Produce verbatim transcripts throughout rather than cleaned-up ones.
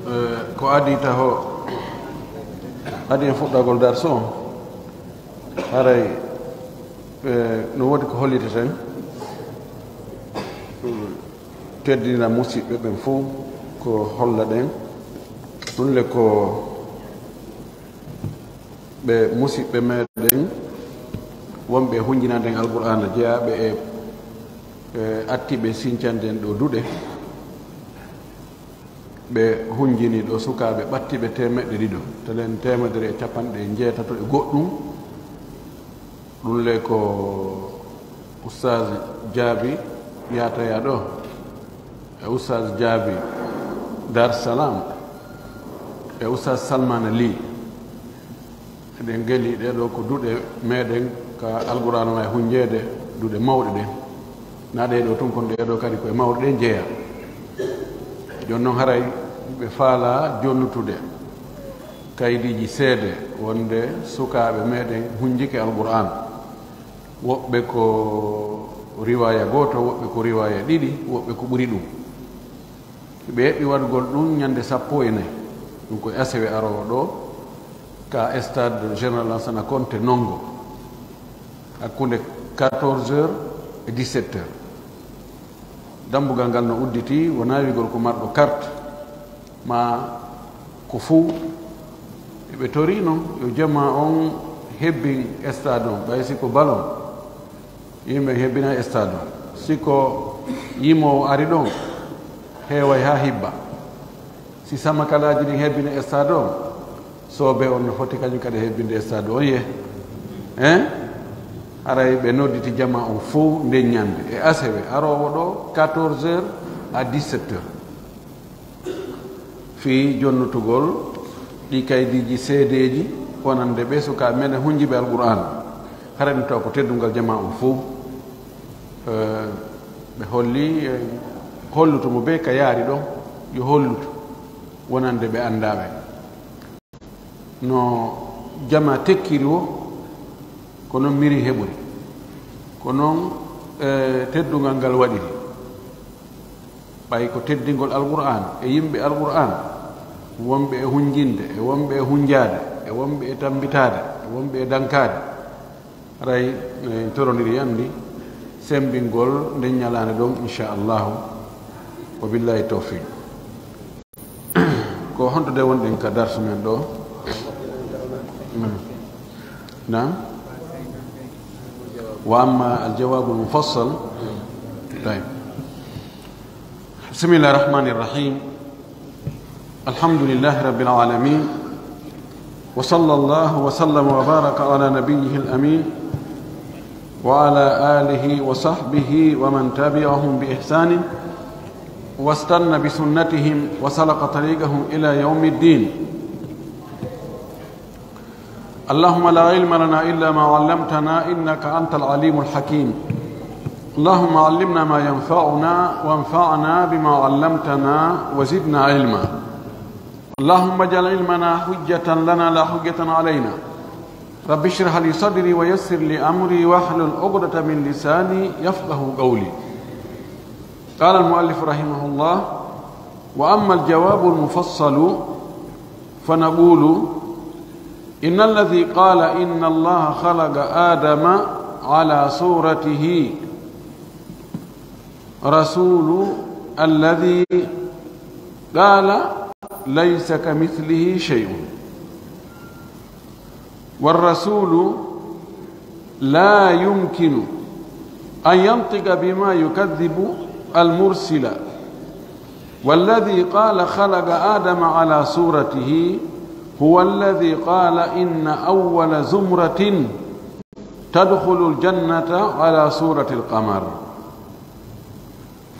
Eh, ko adii taho, adii en fuɗɗagol darsu on, haray, eh, no woodi ko holliteten, teddina musiɓɓe ɓen fof, ko holla ɗen. Ɗum le ko ɓe musiɓɓe meɗen wonɓe hunjinande en Alqur'aana, jeyaaɓe e, e attiɓe sincande en ɗo duɗe. Ɓe hunjini ɗo sukaaɓe ɓattiɓe teemeɗɗe ɗiɗo, telen teemedere e capanɗe jeetato e goɗɗum. Ɗum le ko Oustaz Jaabi Yataya ɗo, e Oustaz Jaabi Dar Salam, e Oustaz Salmana Ly. Eɗen geli ɗee ɗoo ko duɗe meɗen ka Alqur'aana, wona e hunjeede duɗe mawɗe ɗen. Na ɗee ɗoo tun, kono ɗee ɗoo kadi ko e mawɗe ɗen jeyaa. Jooni non, haray ɓe faalaa jonnutude kaydiiji seede wonde sukaaɓe meɗen hunjike Alqur'aana. Woɓɓe ko riwaaya gooto, woɓɓe ko riwaaya ɗiɗi, woɓɓe ko ɓuri ɗum. Ɓe eɓɓi waɗugol ɗum ñande sappo e nayi. Ɗum ko asewe aroowo ɗoo, ka stade Général Lansana Conté Nongo, hakkunde quatorze heures e dix-sept heures. Dambugal ngal no udditi, wonaa wi'ugol ko marɗo carte, ma ko fuu. Eɓe tori non yo jamaa on hebbin stade on, ɓay si ko ballon, yimɓe hebbina stade on. Si ko yimoowo ari ɗon, heeway haa hibba. Si samakalaaji ɗin hebbina stade on, soobee on no foti kañum kadi hebbinde stade on, ye. Hein? Haray ɓe nodditi jamaa on fow nden ñande. E asewe aroowo ɗoo, quatorze heures à dix-sept heures. Fii jonnutugol ɗi kaydiiji seedeeji wonande ɓe sukaaɓe men e hunjiiɓe Alqur'aan. Hara ɗum taw ko teddungal jamaa on fow. Eh, ɓe holli, eh, hollutu mo bee ka yaari ɗon, yo hollutu wonande ɓe anndaa ɓen. No jamaa tekkiri woo, ko non miri heɓori. Ko non, eh, teddungal ngal waɗiri. Ɓay ko teddingol Alqur'aan e yimɓe Alqur'aan, wonɓe e hunjinde, e wonɓe e hunjaade, e wonɓe e tammbitaade, e wonɓe e dankaade. Haray, eh, en torondiri yamndi semmbingol nden ñalaande ɗon, inchallahu. Wa billahi tawfiq. Ko honto de wonɗen ka darsu men ɗoo? Mm. Naam? Wa amma al-jawabul mufassal. Tayyib. بسم الله الرحمن الرحيم. الحمد لله رب العالمين. وصلى الله وسلم وبارك على نبيه الأمين وعلى آله وصحبه ومن تبعهم بإحسان واستن بسنتهم وسلك طريقهم إلى يوم الدين. اللهم لا علم لنا إلا ما علمتنا إنك أنت العليم الحكيم. اللهم علمنا ما ينفعنا وانفعنا بما علمتنا وزدنا علما. اللهم اجعل علمنا حجة لنا لا حجة علينا. رب اشرح لي صدري ويسر لي أمري واحلل عقدة من لساني يفقه قولي. قال المؤلف رحمه الله: وأما الجواب المفصل فنقول: إن الذي قال إن الله خلق آدم على صورته رسول الذي قال ليس كمثله شيء. والرسول لا يمكن أن ينطق بما يكذب المرسل. والذي قال خلق آدم على صورته هو الذي قال إن أول زمرة تدخل الجنة على صورة القمر.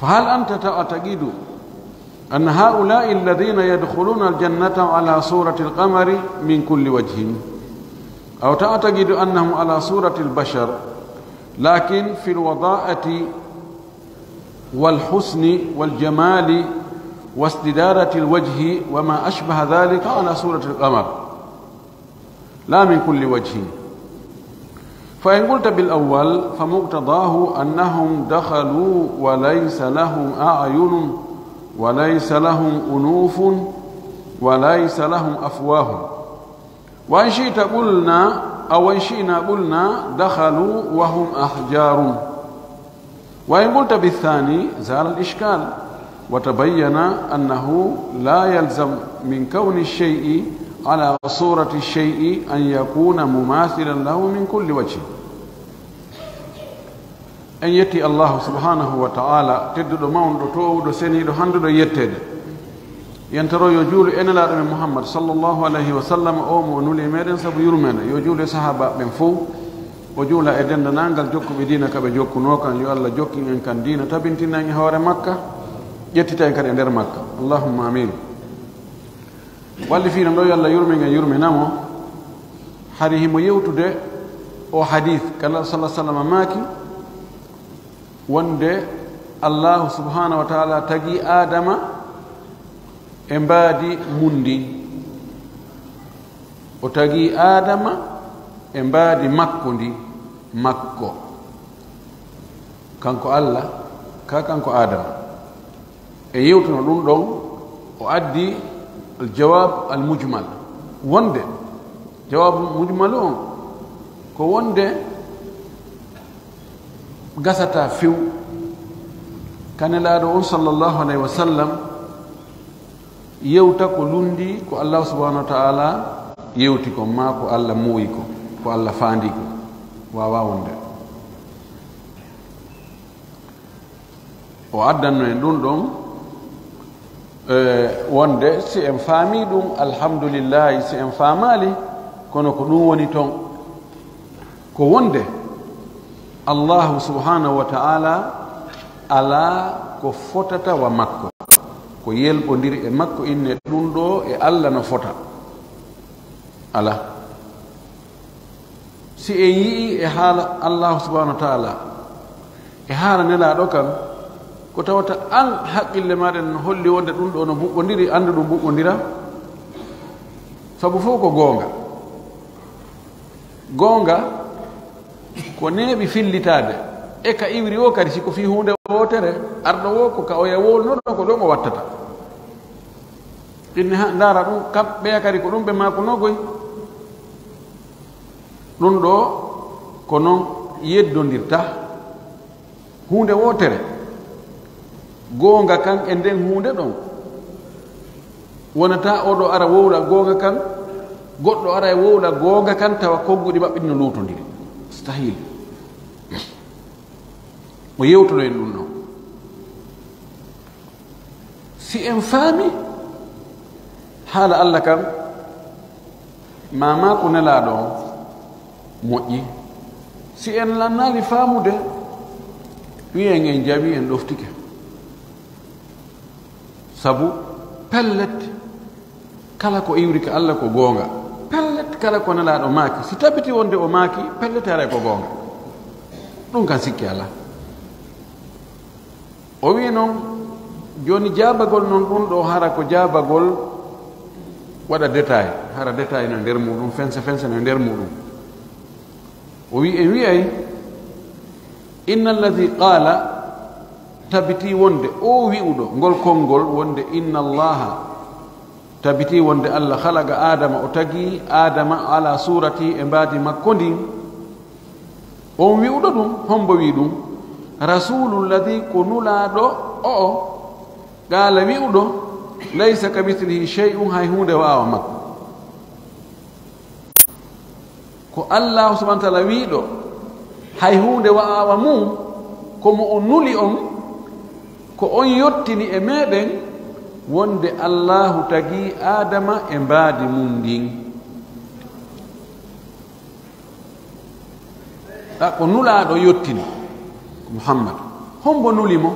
فهل أنت تعتقد أن هؤلاء الذين يدخلون الجنة على صورة القمر من كل وجه، أو تعتقد أنهم على صورة البشر، لكن في الوضاءة والحسن والجمال واستدارة الوجه وما أشبه ذلك على صورة القمر؟ لا من كل وجه. فإن قلت بالأول فمقتضاه أنهم دخلوا وليس لهم أعين وليس لهم أنوف وليس لهم أفواه. وإن شئت قلنا، أو إن شئنا قلنا: دخلوا وهم أحجار. وإن قلت بالثاني زال الإشكال، وتبين أنه لا يلزم من كون الشيء على صورة الشيء أن يكون مماثلا له من كل وجه. En yetti Allahu subhanahu wa ta'ala, tedduɗo, mawnuɗo, toowuɗo, seniiɗo, handuɗo yetteede. Yentoro yo juulu e Nelaaɗo men Muhammad sallallahu alayhi wa sallam, o mo o nuli e meɗen sabu yurmeende. Yo juulu e sahaabaaɓe ɓen fow, o juula e denndaangal jokkuɓe diina ka ɓe jokkunoo kan. Yo Allah jokkin en kan diina, tabintina en e hoore makka, ƴettita en kadi e nder makka. Allahumma amin. Wallifiino ɗo, yo Allah yurmin en, yurmina mo. Hari himo yewtude o hadith, ka Nelaaɗo sallallahu alayhi wa sallam maaki, wonde Allahu subhanahu wa ta'ala tagi Aadama e mbaadi mun ndin. O tagi Aadama e mbaadi makko ndi, makko. Kanko Allah, ka kanko Aadama. E yewtuno ɗum ɗon, o addi al-jawab al-mujmal. Wonde, jawab mujmal on, ko wonde gasata few. Ka Nelaaɗo on sallallahu alayhi wa sallam yewta ko lundi ko Allah subhanahu wa ta'ala yewti ko, ma ko Allah moyi ko, ko Allah fandi ko. Wawa wonde. O addanno en ɗum ɗon, e, wonde si en faami ɗum, alhamdulillahi, si en faamaali, kono ko ɗum woni ton. Ko wonde Allahu subhanahu wa ta'ala alaa ko fotata wa makko, ko yelɓondiri e makko, inne ɗum ɗo e Allah no fota. Alaa. Si en yi'i e haala Allahu subhanahu wa ta'ala, e haala Nelaaɗo kan, ko tawata an haqqille maaɗa no holli wonde ɗum ɗo no buɓɓondiri, anndu ɗum buɓɓondira. Sabu fof ko goonga. Goonga ko neeɓi fillitaade. E ka iwri o kadi, si ko fii huunde wootere, arɗo o ko ka oya wowlunoɗo, ko ɗon o wattata. Inne ha, ndaara ɗum, kamɓe kadi ko ɗum ɓe maakunoo goy. Ɗum ɗo ko non yeddondirta. Huunde wootere, goonga kan e nden huunde ɗon. Wonata oɗo ara wowla goonga kan, goɗɗo ara e wowla goonga kan, tawa konnguɗi maɓɓe ɗin no luutondiri. Mustahil. O yewtono en ɗum ɗon. Si en faami haala Allah kan, ma maaku Nelaaɗo on, moƴƴi. Si en lannaali faamude, wi'en en jaɓi, en ɗoftike. Sabu, pellet, kala ko iwri ka Allah ko goonga. Pellet, kala ko Nelaaɗo maaki, si tabiti wonde o maaki, pellet, haray ko goonga. Ɗum kan sikki alaa. O wi'i non, jooni jaabagol non ɗum ɗo, hara ko jaabagol waɗa détail, hara détail no nder muɗum, fense fense no nder muɗum. O wi'i, en wi'ay, inna alladhi qala, tabiti wonde o wi'uɗo ngol konngol wonde inna Allaha, tabiti wonde Allah khalaqa Adama, o tagi Adama ala surati, e mbaadi makko ndin. On wi'uɗo ɗum, hombo wi'i ɗum? Rasulu alladhi, ko nulaaɗo o'o, qala, wi'uɗo, laysa kamithlihi shay'un, hay huunde wa'awa makko. Ko Allahu subhanahu wa ta'ala wi'uɗo, hay huunde wa'awa mum, ko mo o nuli on, ko on yottini e meɗen, wonde Allahu tagi Adama e mbaadi mum ndin. A, ko nulaaɗo yottini, ko Muhammadu. Hombo nuli mo?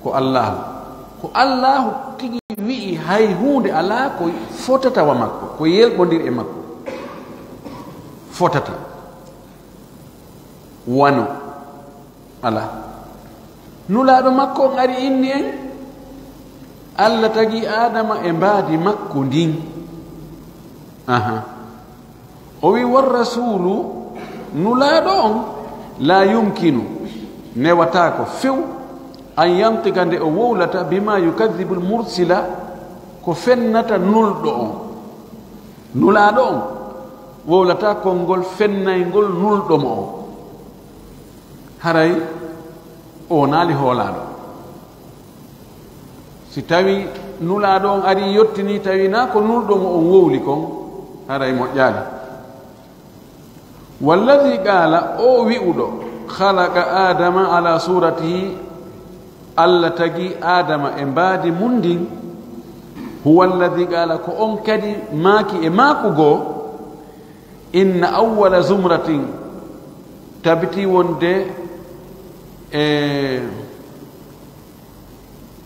Ko Allahu. Ko Allahu tigi wi'i hay huunde alaa ko fotata wa makko, ko yelɓondiri e makko. Fotata. Wano. Alaa. Nulaaɗo makko on ari inni en, Allah tagi Adama e mbaadi makko ndin. Aha. O wi, "War rasulu Nulaaɗo on, laa yumkinu, newataako few, an yantika, nde o wowlata, bima yukadibul mursila, ko fennata nulɗo on. Nulaaɗo on wowlata konngol fennayngol nulɗo mo on. Haray o wonaali hoolaaɗo. Si tawi nulaaɗo on ari yottini, tawi naa ko nulɗo mo on wowli kon, haray moƴƴaali. Walladi qaala, o wi'uɗo, khalaqa Adama ala suratihi, Allah tagi Adama e mbaadi mun ndin. Huwa alladi qaala, ko on kadi maaki e maaku goo, inna awwala zumratin, tabiti wonde e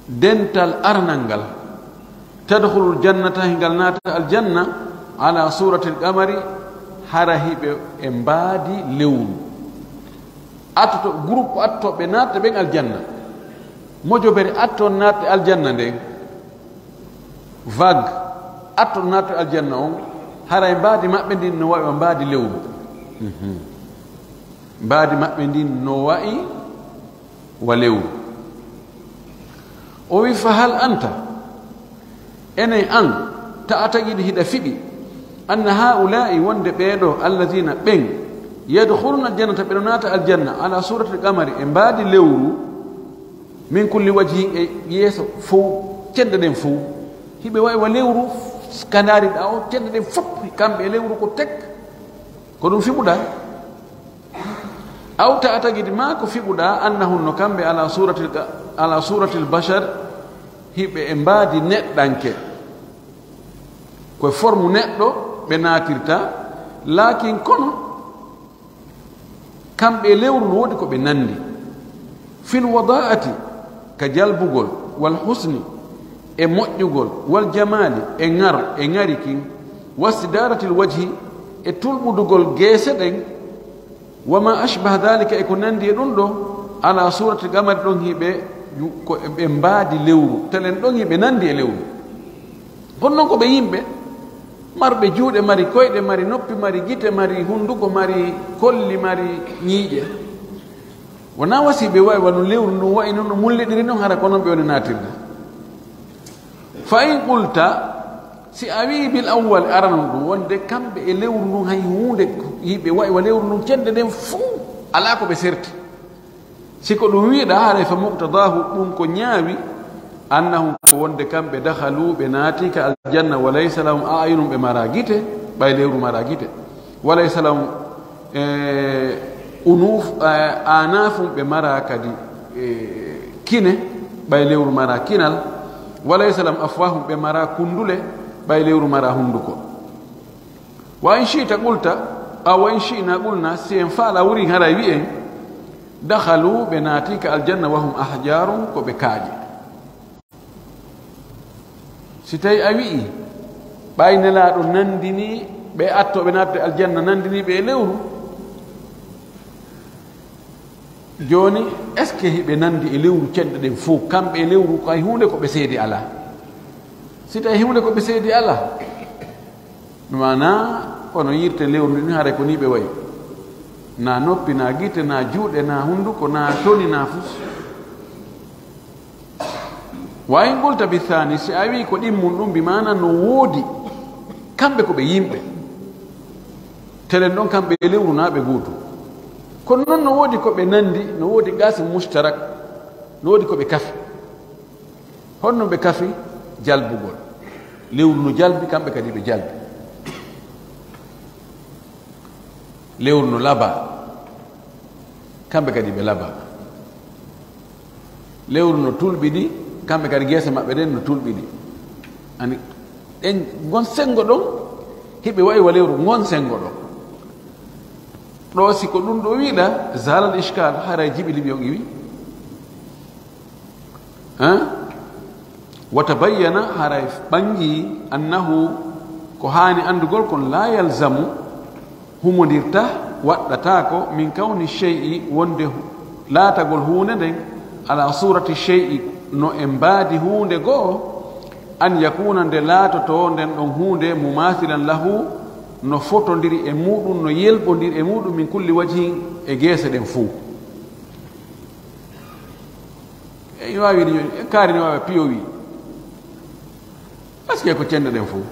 dental arnal ngal, tadkhulul jannata, hingal naata aljanna, ala suratil qamari, hara hiɓe e mbaadi lewru. Attoto, groupe attoɓe naatɓe ɓen aljanna, mojobere atto naatɓe aljanna nden, vague atto naatɓe aljanna on, haray mbaadi maɓɓe ndin no wa'i wa mbaadi lewru. Mhm. Mbaadi maɓɓe ndin no wa'i wa lewru. O wi, fa hal anta, enen an, ta'taqidi, hiɗa fiɗi, anna haula'i, wonde ɓeeɗo, alladina, ɓen, yadkhuluna aljannata, ɓeɗo naata aljanna, ala surati alqamari, e mbaadi lewru, min kulli wajhin, e yeeso fow, cenɗe ɗen fow, hiɓe wa'i wa lewru, kanaari ɗa o, cenɗe ɗen fow, kamɓe e lewru ko tek, ko ɗum fiɓuɗa. Aw ta'taqidi, maa ko fiɓuɗaa, annahum, no kamɓe, ala suratil, ala suratil bashar, hiɓe e mbaadi neɗɗanke, ko e formu neɗɗo ɓe naatirta, laakin kono kamɓe e lewru no woodi ko ɓe nandi, fil wada'ati, ka jalbugol, wal husni, e moƴƴugol, wal jamaali, e ŋar, e ŋari kin, wastidaratil wajhi, e tulɓudugol geese ɗen, wa ma ashbaha dhalika, e ko nandi e ɗum ɗo, ala surati qamari, ɗon hiɓe, ko ɓe mbaadi lewru, telen ɗon hiɓe nandi e lewru. Kono non ko ɓe yimɓe marɓe juuɗe, mari koyɗe, mari noppi, mari gite, mari hunduko, mari kolli, mari ñiiƴe. Wonaa wasi ɓe wa'i wano lewru ndun wa'i non, no mulliɗiri non, hara ko non ɓe woni naatirde. Fa in qulta, si a wi'i bil awwal, aranon ɗum, wonde kamɓe e lewru ndun hay huunde, yiɓe wa'i wa lewru ndun, cende ɗen fuu alaa ko ɓe serti. Si ko ɗum wi'ɗaa, haray fa muqtadahu, ɗum ko ñaawi, annahum, ko wonde kamɓe, dakhalu, ɓe naati, ka aljanna, wa laysa lahum a'yunun, ɓe mara gite, ɓay lewru mara gite, wa laysa lahum, e, unuf, e, anafun, ɓe mara kadi, e, kine, ɓay lewru mara kinal, wa laysa lahum afwahun, ɓe mara kundule, ɓay lewru mara hunduko. Wa in shi'ta qulta, aw wa in shi'na qulna, si en faala wurin haray wi'en, dakhalu, ɓe naati ka aljanna, wa hum ahjarun, ko ɓe kaaƴe. Si tawi a wi'i, ɓay Nelaaɗo nandini ɓe attooɓe naatde aljanna, nandini ɓe e lewru, jooni, est-ce que hiɓe nandi e lewru, cenɗe ɗen fof, kamɓe e lewru, ko hay huunde ko ɓe seedi alaa? Si tawi huunde ko ɓe seedi alaa, maanaa, kono yirte lewru ndin, haray ko nii ɓe wayi. Na noppi, na gite, na juuɗe, na hunduko, na toni, na fus. Wa in qulta bi thani, si a wii ko ɗimmun ɗum, bi maana no woodi, kamɓe ko ɓe yimɓe. Telen ɗon kamɓe e lewru na ɓe gootu. Kono non no woodi ko ɓe nandi, no woodi qasim mushtarak, no woodi ko ɓe kafi. Honno ɓe kafi? Jalbugol. Lewru no jalbi, kamɓe kadi ɓe jalbi. Lewru no laba, kamɓe kadi ɓe laba. Lewru no tulɓiɗi, kamɓe kadi geese maɓɓe ɗen no tulɓiɗi. Ani, ɗen, ngon senngo ɗon, hiɓe wa'i wa lewru, ngon senngo ɗon. Ɗo si ko ɗum ɗo wi'ɗaa, zalal ishkal, haray jiɓi liɓi on iwi. Ha? Wa tabayyana, haray ɓangi, annahu, ko haani anndugol kon, la yalzamu, humondirta, waɗɗataako, min kawni shay'i, wonde hu-, laatagol huunde nden, ala surati shay'i, no e mbaadi huunde goo, an yakuna, nde laatoto nden ɗon huunde, mumathilan lahu, no fotondiri e muɗum, no yelɓondiri e muɗum, min kulli wajhin, e geese ɗen fow. E waawi wiide jooni, e kaari no waawi P O V. Parce que ko cennde ɗen fow.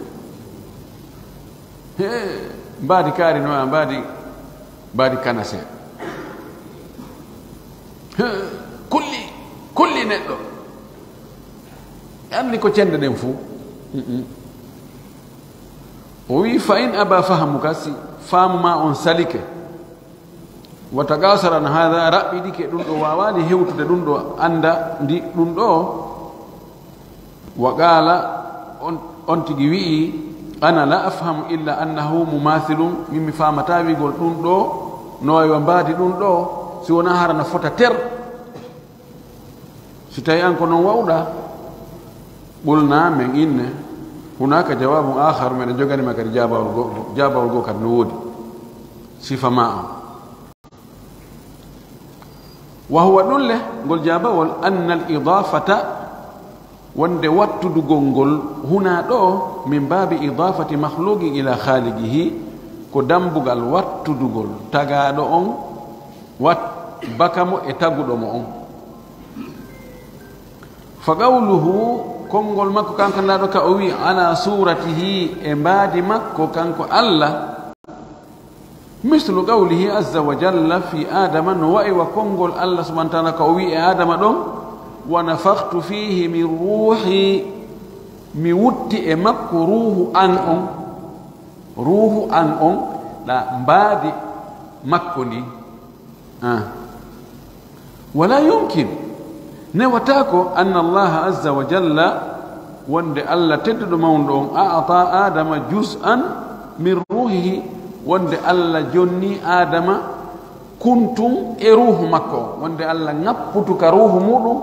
He, mbaadi kaari no waawi, mbaadi, mbaadi kanasee. He, kulli, kulli neɗɗo. Anndi ko cennde ɗen fow. Mm-mm. O wi'i, "Fa in aba fahmuka", si faamu ma on salike, "wa taqasara an hadha", raɓɓiɗike ɗum ɗo, waawaani hewtude ɗum ɗo, annda ndi ɗum ɗo, "wa qala", on, on tigi wi'i, "Ana la afhamu illa annahu mumathilun", min mi faamataa wi'gol ɗum ɗo no wawi wa mbaadi ɗum ɗo, si wonaa hara na fota ter. Si tawi an ko non wa'uɗa, qulna, men inne, hunaka jawabun akhar, meɗen jogani ma kadi jaabawol goo, jaabawol goo kadi no woodi. Sifa ma on. Wa huwa ɗum le, ngol jaabawol, anna al idafata, wonde wattudugol ngol huna ɗo, min babi idafati makhluqin ila khaliqihi, ko dambugal wattudugol tagaaɗo on, wat, baka mo e taguɗo mo on. Fa qawluhu, konngol makko kanko Nulaaɗo ka o wi, "Ala suratihi", e mbaadi makko kanko Allah, mislu qawlihi azza wa jalla fi Adama, no wa'i wa konngol Allah subhanahu wa ta'ala ka o wi e Adama ɗon, "Wa nafakhtu fihi min ruhi", mi wutti e makko ruuhu an on, ruuhu an on, ɗa mbaadi makko ndi. Ah. Wala yumkin, newataako, anna Allaha azza wa jalla, wonde Allah tedduɗo mawɗo on, a'ta Adama juz'an min ruhihi, wonde Allah jonni Adama kuntun e ruuhu makko on, wonde Allah ŋapputu ka ruuhu muɗum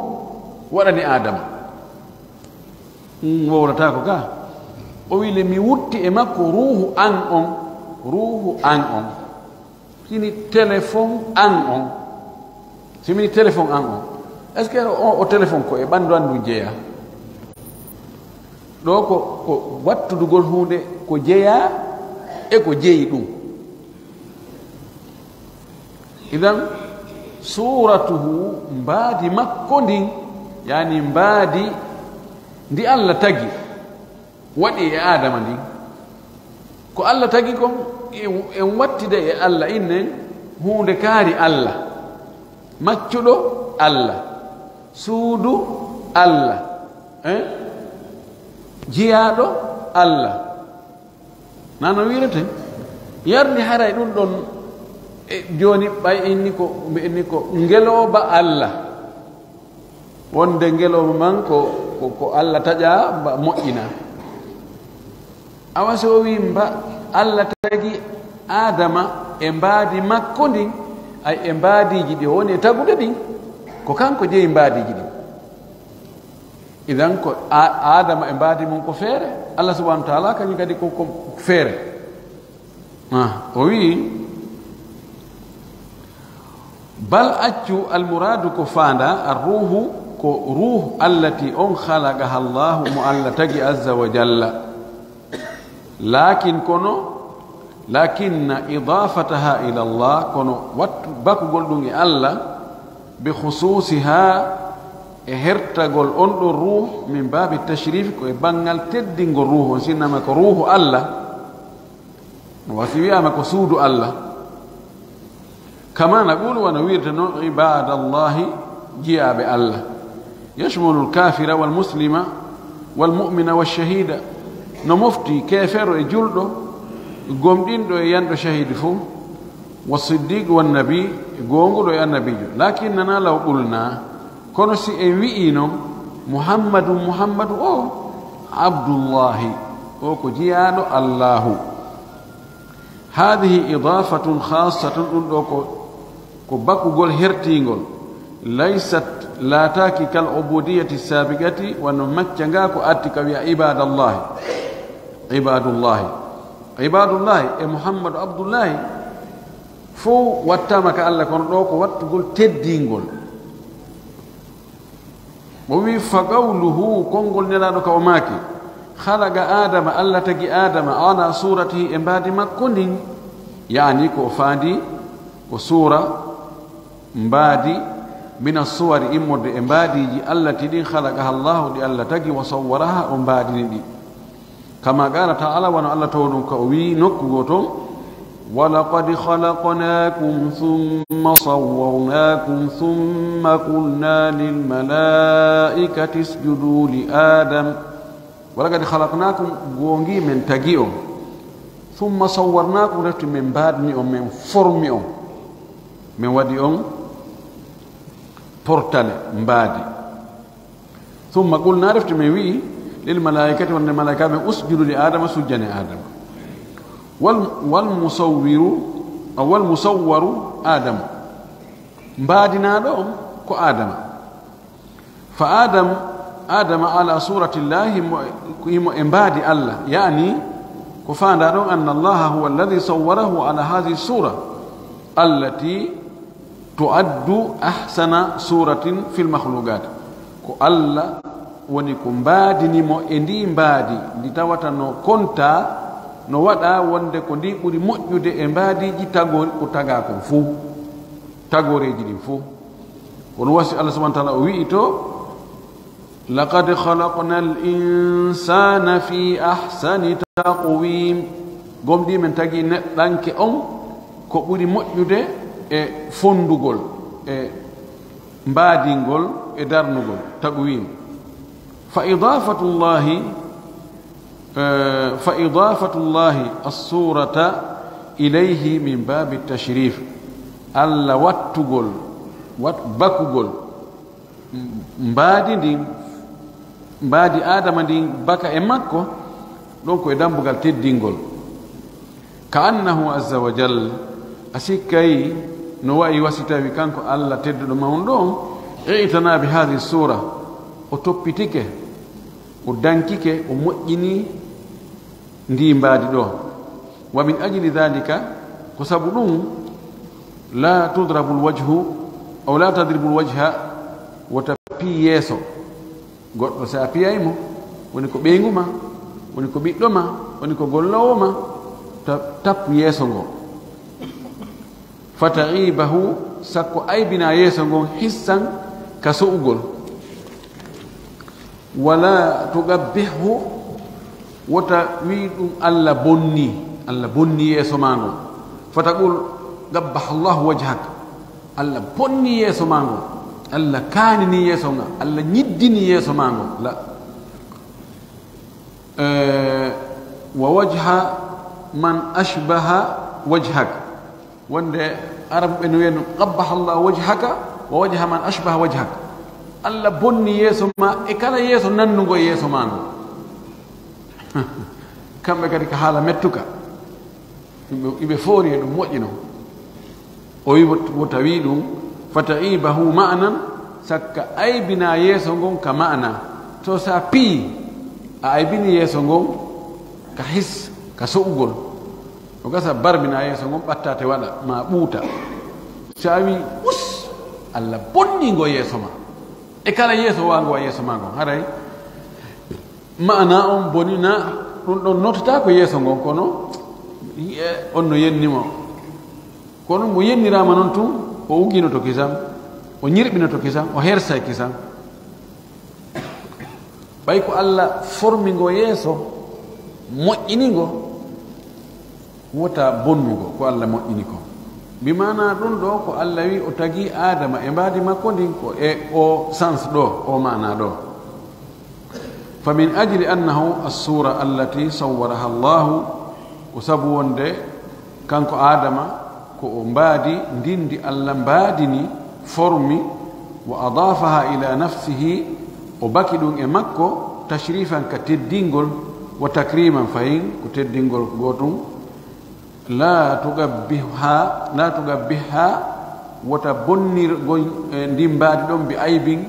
waɗani Adama. Ɗum wowlataako ka. O wile, "Mi wutti e makko ruuhu an on, ruuhu an on." Sini téléphone an on. Si mini téléphone an on, est-ce que o, o téléphone ko e ɓanndu an ndu jeyaa? Ɗo ko, ko wattudugol huunde ko jeyaa e ko jeyi ɗum. Idan, suratuhu, mbaadi makko ndin, yani mbaadi ndi Allah tagi, waɗi e Adama ndin. Ko Allah tagi kon, en, en wattida e Allah innen huunde kaari Allah. Maccuɗo Allah. Suudu Allah. Eh? Jiyaaɗo Allah. Na no wiirete? Yardi haray ɗum ɗon, e, jooni ɓay inni ko, ɓe inni ko ngelooba Allah. Wonde ngelooba man ko, ko, ko Allah taƴa mba moƴƴina. Awa si o wii mba Allah tagi Adama e mbaadi makko ndin, ay e mbaadiiji ɗi o woni e tagude ɗin, ko kanko jeyi mbaadiiji ɗin. Idan ko A-, Adama e mbaadi mum ko feere, Allah subhanahu wa ta'ala kañum kadi ko, ko feere. Ah, o wi'i, "Bal accu, al muradu ko faanda, ar ruuhu, ko ruuhu allati on khalaqaha Allahu, mo Allah tagi azza wa jalla. Lakin kono, lakinna idafataha ila Allah, kono wattu bakugol ɗum e Allah, bi khususiha, e hertagol on ɗon ruuh, min babi tashrif, ko e banngal teddingol ruuhu on, sinnama ko ruuhu Allah." Wasi wi'ama ko suudu Allah. Kama naqulu, wano wi'irta non, ibadallahi, jiyaaɓe Allah. Yashmulu al-kafira wal-muslima wal-mu'mina wash-shahida. No mofti keefero e julɗo, gomɗinɗo e yanɗo shahidi fof. Wa siddiq wan nabi, e goonguɗo e annabijo. Lakinnana law qulna, kono si en wi'i non, Muhammadun, Muhammadu o, Abdullahi, o ko jiyaaɗo Allahu. Hadihi idafatun khassatun, ɗum ɗo ko, ko bakugol hertingol. Laysat, laataaki kal ubudiyati sabiqati, wano macca nga ko atti ka wi'a ibadallahi. Ibadullahi. Ibadullahi e Muhammadu Abdullahi fow wattama ka Allah, kono ɗo ko wattugol teddingol. O wi, "Fa qawluhu", konngol Nelaaɗo ka o maaki, Khalaqa Adama, Allah tagi Adama, ala suratihi, e mbaadi makko ndin. Yaani ko faandi, ko suura, mbaadi, mina suwari, immorde e mbaadiiji, allati ɗin, khalaqaha Allahu, ɗi Allah tagi, wa sawwaraha, o mbaadini ɗi. Kama qala ta'ala, wano Allah tawɗum ka o wi'i nokku goo ton, "Wa laqad khalaqnakum thumma sawwarnakum thumma qulna lil malaikati isjudu li Adam." Wa laqad khalaqnakum, goongi men tagi on. Thumma sawwarnakum, refti men mbaadini on, men formi on. Men waɗi on portale, mbaadi. Thumma qulna, refti men wi'i, lil malaikati, wonde malaika ɓen, usjudu li Adama, sujjane Adama. Wal, wal musawwiru, aw wal musawwaru Adam. Mbaadinaaɗo on ko Adama. Fa Adam, Adama ala suratillahi, mo, himo e mbaadi Allah. Yaani, ko faandaa ɗon, anna Allaha huwa alladhi sawwarahu ala hadhihi sura, allati tu'addu ahsana suratin fil makhluqat. Ko Allah woni ko mbaadini mo e ndii mbaadi, ndi tawata no kontaa, no waɗaa wonde ko ndi ɓuri moƴƴude e mbaadiiji tago-, ko tagaa kon fuu, tagooreeji ɗin fuu. Kono wasi Allah subhanahu wa ta'ala o wi'i to, "Laqad khalaqnal insana fi ahsani taqwim." Gomɗii men tagi neɗɗanke on ko ɓuri moƴƴude e fondugol, e mbaadingol, e darnugol, taqwim. Fa idafatullahi, eh, fa idafatullahi as-surata ilayhi min babi tashrif. Allah wattugol, wat-, bakugol mbaadi ndin, mbaadi Adama ndin baka e makko, ɗon ko e dambugal teddingol. Ka annahu azza wa jal, a sikkay no wa'i wasi tawi kanko Allah tedduɗo mawnuɗo on, i'tana bi hadhihi sura, o toppitike, o dankike, o moƴƴini ndi mbaadi ɗo. Wa min ajli dhalika, ko sabu ɗum, la tudrabul wajhu, aw la tadribul wajha, wota pii yeeso. Goɗɗo, si a piyay mo, woni ko ɓeyngu ma, woni ko ɓiɗɗo ma, woni ko golloowo ma, ta-, tappu yeeso ngo. Fata'ibahu, sakko aybina yeeso ngon, hissan ka so'ugol. Wala tuqabbihu, wota wi ɗum Allah bonni, Allah bonni yeeso ma ngon. Fataqul, "Qabbaha Allahu wajhak." Allah bonni yeeso ma ngon. Allah kaanini yeeso nga. Allah nyiddini yeeso ma ngon. La. Eh, wa wajha man ashbaha wajhak. Wonde Arabu ɓe no wiya ɗum, "Qabbaha Allahu wajhaka wa wajha man ashbaha wajhak." Allah bonni yeeso ma e kala yeeso nanndugo e yeeso ma ngo. Kamɓe kadi ka haala mettuka. Iɓe, iɓe foori e ɗum moƴƴi non. O wi, wo, wo tawi ɗum, fata'ibahu ma'nan, sakka aybina yeeso ngon ka ma'ana. To sa pii, a aybini yeeso ngon ka his, ka so'ugol. O gasa barmina yeeso ngon, ɓatta te waɗa, ma ɓuuta. Sa wi, us, Allah bonni ngo yeeso ma. E kala yeeso wa ngo wa yeeso ma ngon. Haray, ma'ana on bonina, ɗum ɗon notata ko yeeso ngon, kono, eh, on no yenni mo. Kono mo yenniraama non tun, o uginoto kisan, o ñirɓinoto kisan, o hersay kisan. Ɓay ko Allah formi ngo yeeso, moƴƴini ngo, wota bonnugo ko Allah moƴƴini ko. Bi maana ɗum ɗo ko Allah wi o tagi Adama e mbaadi makko ndin ko e o sens ɗo, o maana ɗo. Fa min ajli annahu as-sura allati sawwaraha Allahu, ko sabu wonde kanko Adama ko o mbaadi ndin ndi Allah mbaadini, formi, wa adafaha ila nafsihi, o baki ɗum e makko, tashrifan ka teddingol, wa takriman fahin ko teddingol gootum. La tugabbiha, la tugabbiha, wota bonnir gon, eh, ndin mbaadi ɗon bi aybin,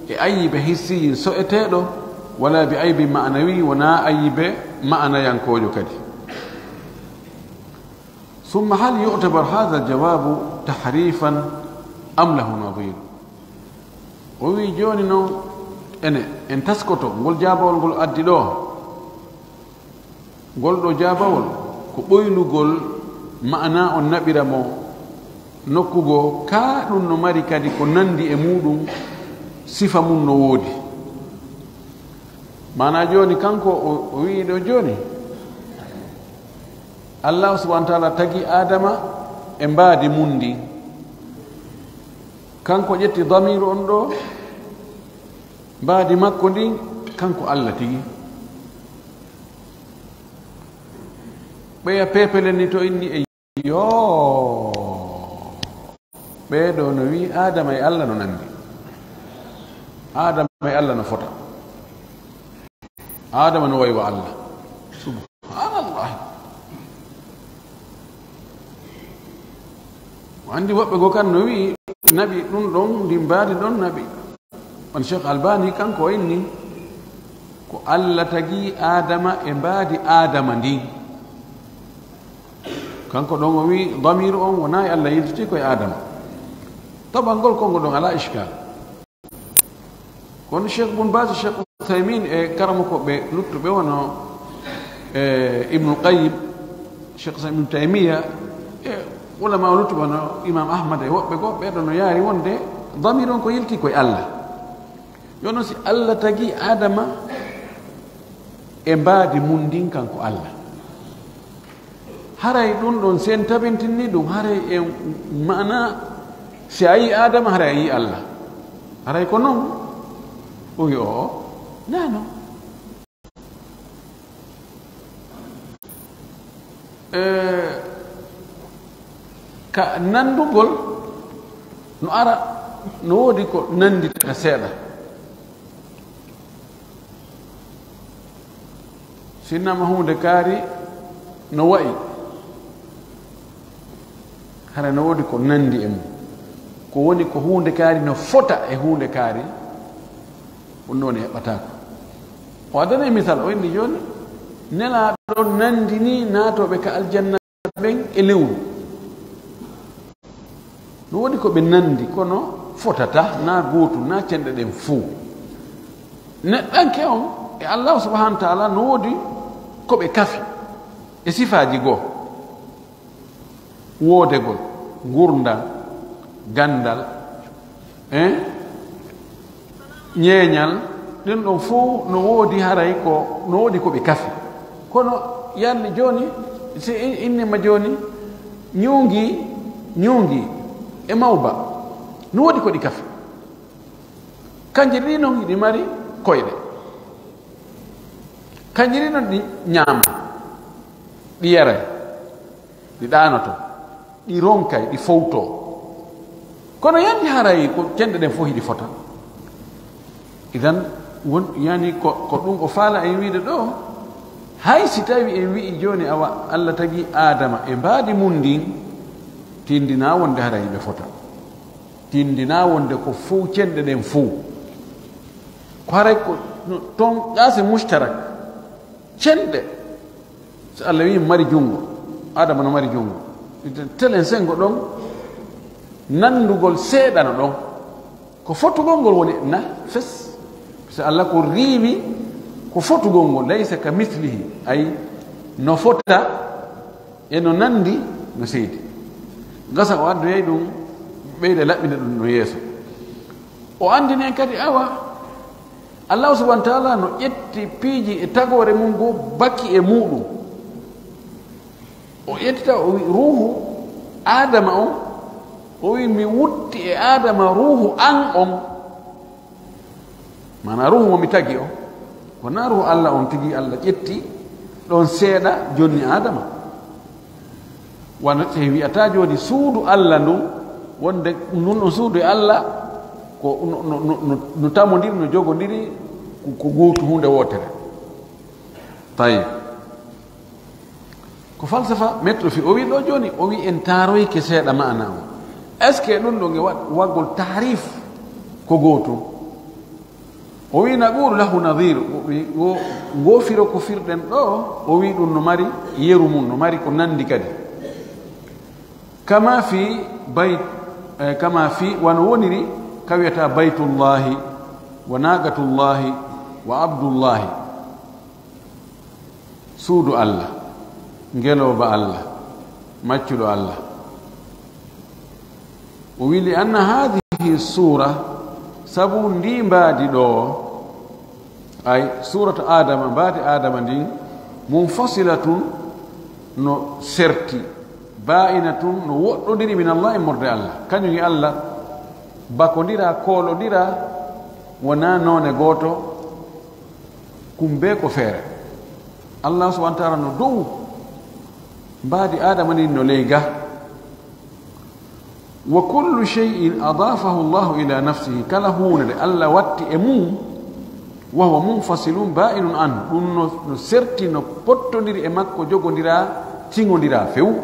e ayibe hissiyin so'eteeɗo, wala bi aybin ma'nawi, wona ayibe ma'anayankoojo kadi. Summa hal yu'tabar hadha al-jawabu tahrifan am lahu nadhir? O wi, jooni non, ene, en taskoto ngol jaabawol ngol addi ɗo, Ngol ɗo jaabawol ko ɓoynugol ma'ana on naɓira mo nokku goo, kaa ɗum no mari kadi ko nanndi e muuɗum, sifa mum no woodi. Maanaa jooni kanko o, o wi'i ɗo jooni, Allaahu subhaanahu wa ta'aalaa tagi Aadama e mbaadi mum ndin. Kanko ƴetti damiiru on ɗo, mbaadi makko ndin, kanko Alla tigi. Ɓeya peepelen ni to inni e yoo. Ɓee ɗo no wi'i Aadama e Alla no nanndi. Aadama e Alla no fota. Aadama no wayi wa Alla. Subhaanallaahi. O anndi woɓɓe goo kan no wi'i naɓi ɗum ɗon, ndi mbaadi ɗon naɓi. On Cheikh Albani kanko o inni ko Alla tagi Aadama e mbaadi Aadama ndin. Kanko ɗon o wi'i damiiru on wonaa e Alla, yiltitii ko e Aadama. Taban ngol konngol ɗon alaa ishkaal. Kono Cheikh Bun Baz, Cheikh Uthaymin e karamokooɓe luttuɓe wano, e, Ibnul Qayyim, Cheikh Islam Ibn Taymiya e ulama luttuɓe wano Imam Ahmad e woɓɓe goo, ɓee ɗo no yaari wonde damiiru on ko yiltii ko e Alla. Jooni non si Alla tagi Aadama e mbaadi mum ndin kanko Alla. Haray ɗum ɗon, si en tabintinii ɗum, haray en maanaa, si a yii Aadama, haray a yii Alla. Haray ko non? O wi'i, oo, naa non. E, ka nanndugol no ara, no woodi ko nannditata seeɗa. Sinnama huunde kaari no wa'i, hara no woodi ko nanndi e mum. Ko woni ko huunde kaari no fota e huunde kaari, ɗum noon heɓataako. O addani misal, o inni jooni, Nelaaɗo nanndini naatooɓe ka aljanna ɓen e lewru. No woodi ko ɓe nanndi, kono fotata, naa gootum, naa cenɗe ɗen fow. Neɗɗanke on e Allaahu subhaanahu wa ta'aalaa no woodi ko ɓe kafi e sifaaji goo. Woodegol, ngurndan, ganndal, eh? Ñeeñal, ɗin ɗon fow no woodi haray ko, no woodi ko ɓe kafi. Kono yalli jooni, si in-, innima jooni, ñuungi, ñuungi e mawba, no woodi ko ɗi kafi. Kanji ɗi non hiɗi mari koyɗe. Kanji ɗi non ɗi ñaama, ɗi yaray. Ɗi ɗaanoto, ɗi ronkay, ɗi fowto. Kono yandi haray ko cenɗe ɗen fof hiɗi fota. Idan, won, yani ko, ko ɗum o faala en wiide ɗo, hay si tawi en wi'i jooni awa Allah tagi Aadama e mbaadi mum ndin, tindinaa wonde haray ɓe fota. Tindinaa wonde ko fow cenɗe ɗen fow. Ko haray ko no, ton ɗaase mushtarak. Cenɗe. So Allah wi'i mari junngo, Aadama no mari junngo. Telen senngo ɗon, nanndugol seeɗa no ɗon. Ko fotugol ngol woni na fes. So Allah ko riiwi, ko fotugol ngol, laysa ka mislihi, ay no fota e no nanndi no seydi. Gasa o addoyay ɗum, ɓeyda laɓɓinde ɗum no yeeso. O anndini en kadi awa, Allahu subhanahu wa ta'ala no ƴetti piiji e tagoore mum goo baki e muuɗum. O ƴettita, o wi ruuhu Aadama on, o wi mi wutti e Aadama ruuhu an on. Maanaa ruuhu mo mi tagi on, ko naa ruuhu Allah on tigi Allah ƴetti ɗon seeɗa jonni Aadama. Wano si en wi'ata jooni suudu Allah ndun, wonde ndun ɗon suudu e Allah, ko no, no, no, no, no tamondiri, no jogondiri, ko, ko gootu huunde wootere. Tayyib. Ko falsafa metto fi, o wi ɗo jooni, o wi en taaroyke seeɗa maana o. Est-ce que ɗum ɗon e wa-, waggol taarif ko gootum? O wi naqulu lahu nadhir, o wi, o, ngo firo ko firɗen ɗo, o wi ɗum no mari yeru mum, no mari ko nandi kadi. Kama fi bayt, eh, kama fi, wano woniri, ka wiyata baytullahi, wa naqatullahi, wa abdullahi. Suudu Allah, ngelooba Allah, maccuɗo Allah. O wi, "Li anna haadihi suura, sabu ndi mbaadi ɗo, ay suuratu Aadama, mbaadi Aadama ndin, munfasilatun, no serti, baa'inatun, no woɗɗondiri min Allah, e morde Allah." Kañum e Allah bakondira, koolondira, wonaa noone gooto, kumbe ko feere. Allah subhanahu wa ta'ala no dow, mbaadi Aadama ndin no ley ga. "Wa kullu shay'in adaafahu Allahu ila nafsihi." Kala huunde nde Allah watti e mum, "wa huwa munfasilun baa'inun anhu." Ɗum no, no serti, no pottondiri e makko, jogondira, tiŋondira few.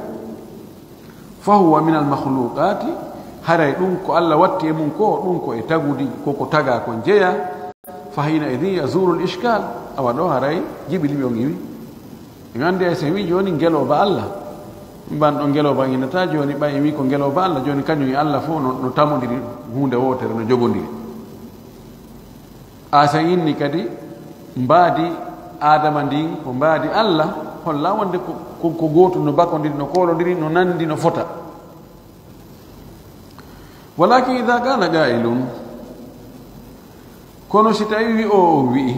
"Fa huwa min al makhluqaati." Haray ɗum ko Allah watti e mum ko, ɗum ko e tagudi, ko ko taga ko jeya. "Fa hina idhin yazulu al ishkal." Awa ɗo haray jiɓi liɓi on iwi. En anndi ay sen wi jooni ngelooba Allah. Mban ɗo ngelooba inata jooni ɓay en wi ko ngelooba Allah, jooni kañum e Allah fof no, no tamondiri huunde wootere, no jogondiri. A sen inni kadi mbaadi Aadama ndin ko mbaadi Allah, holla wonde ko, ko, ko gootum, no bakondiri, no koolondiri, no nandi, no fota. "Walakin idha qala qaa'ilun," kono si tawi wi'oowo wi'i,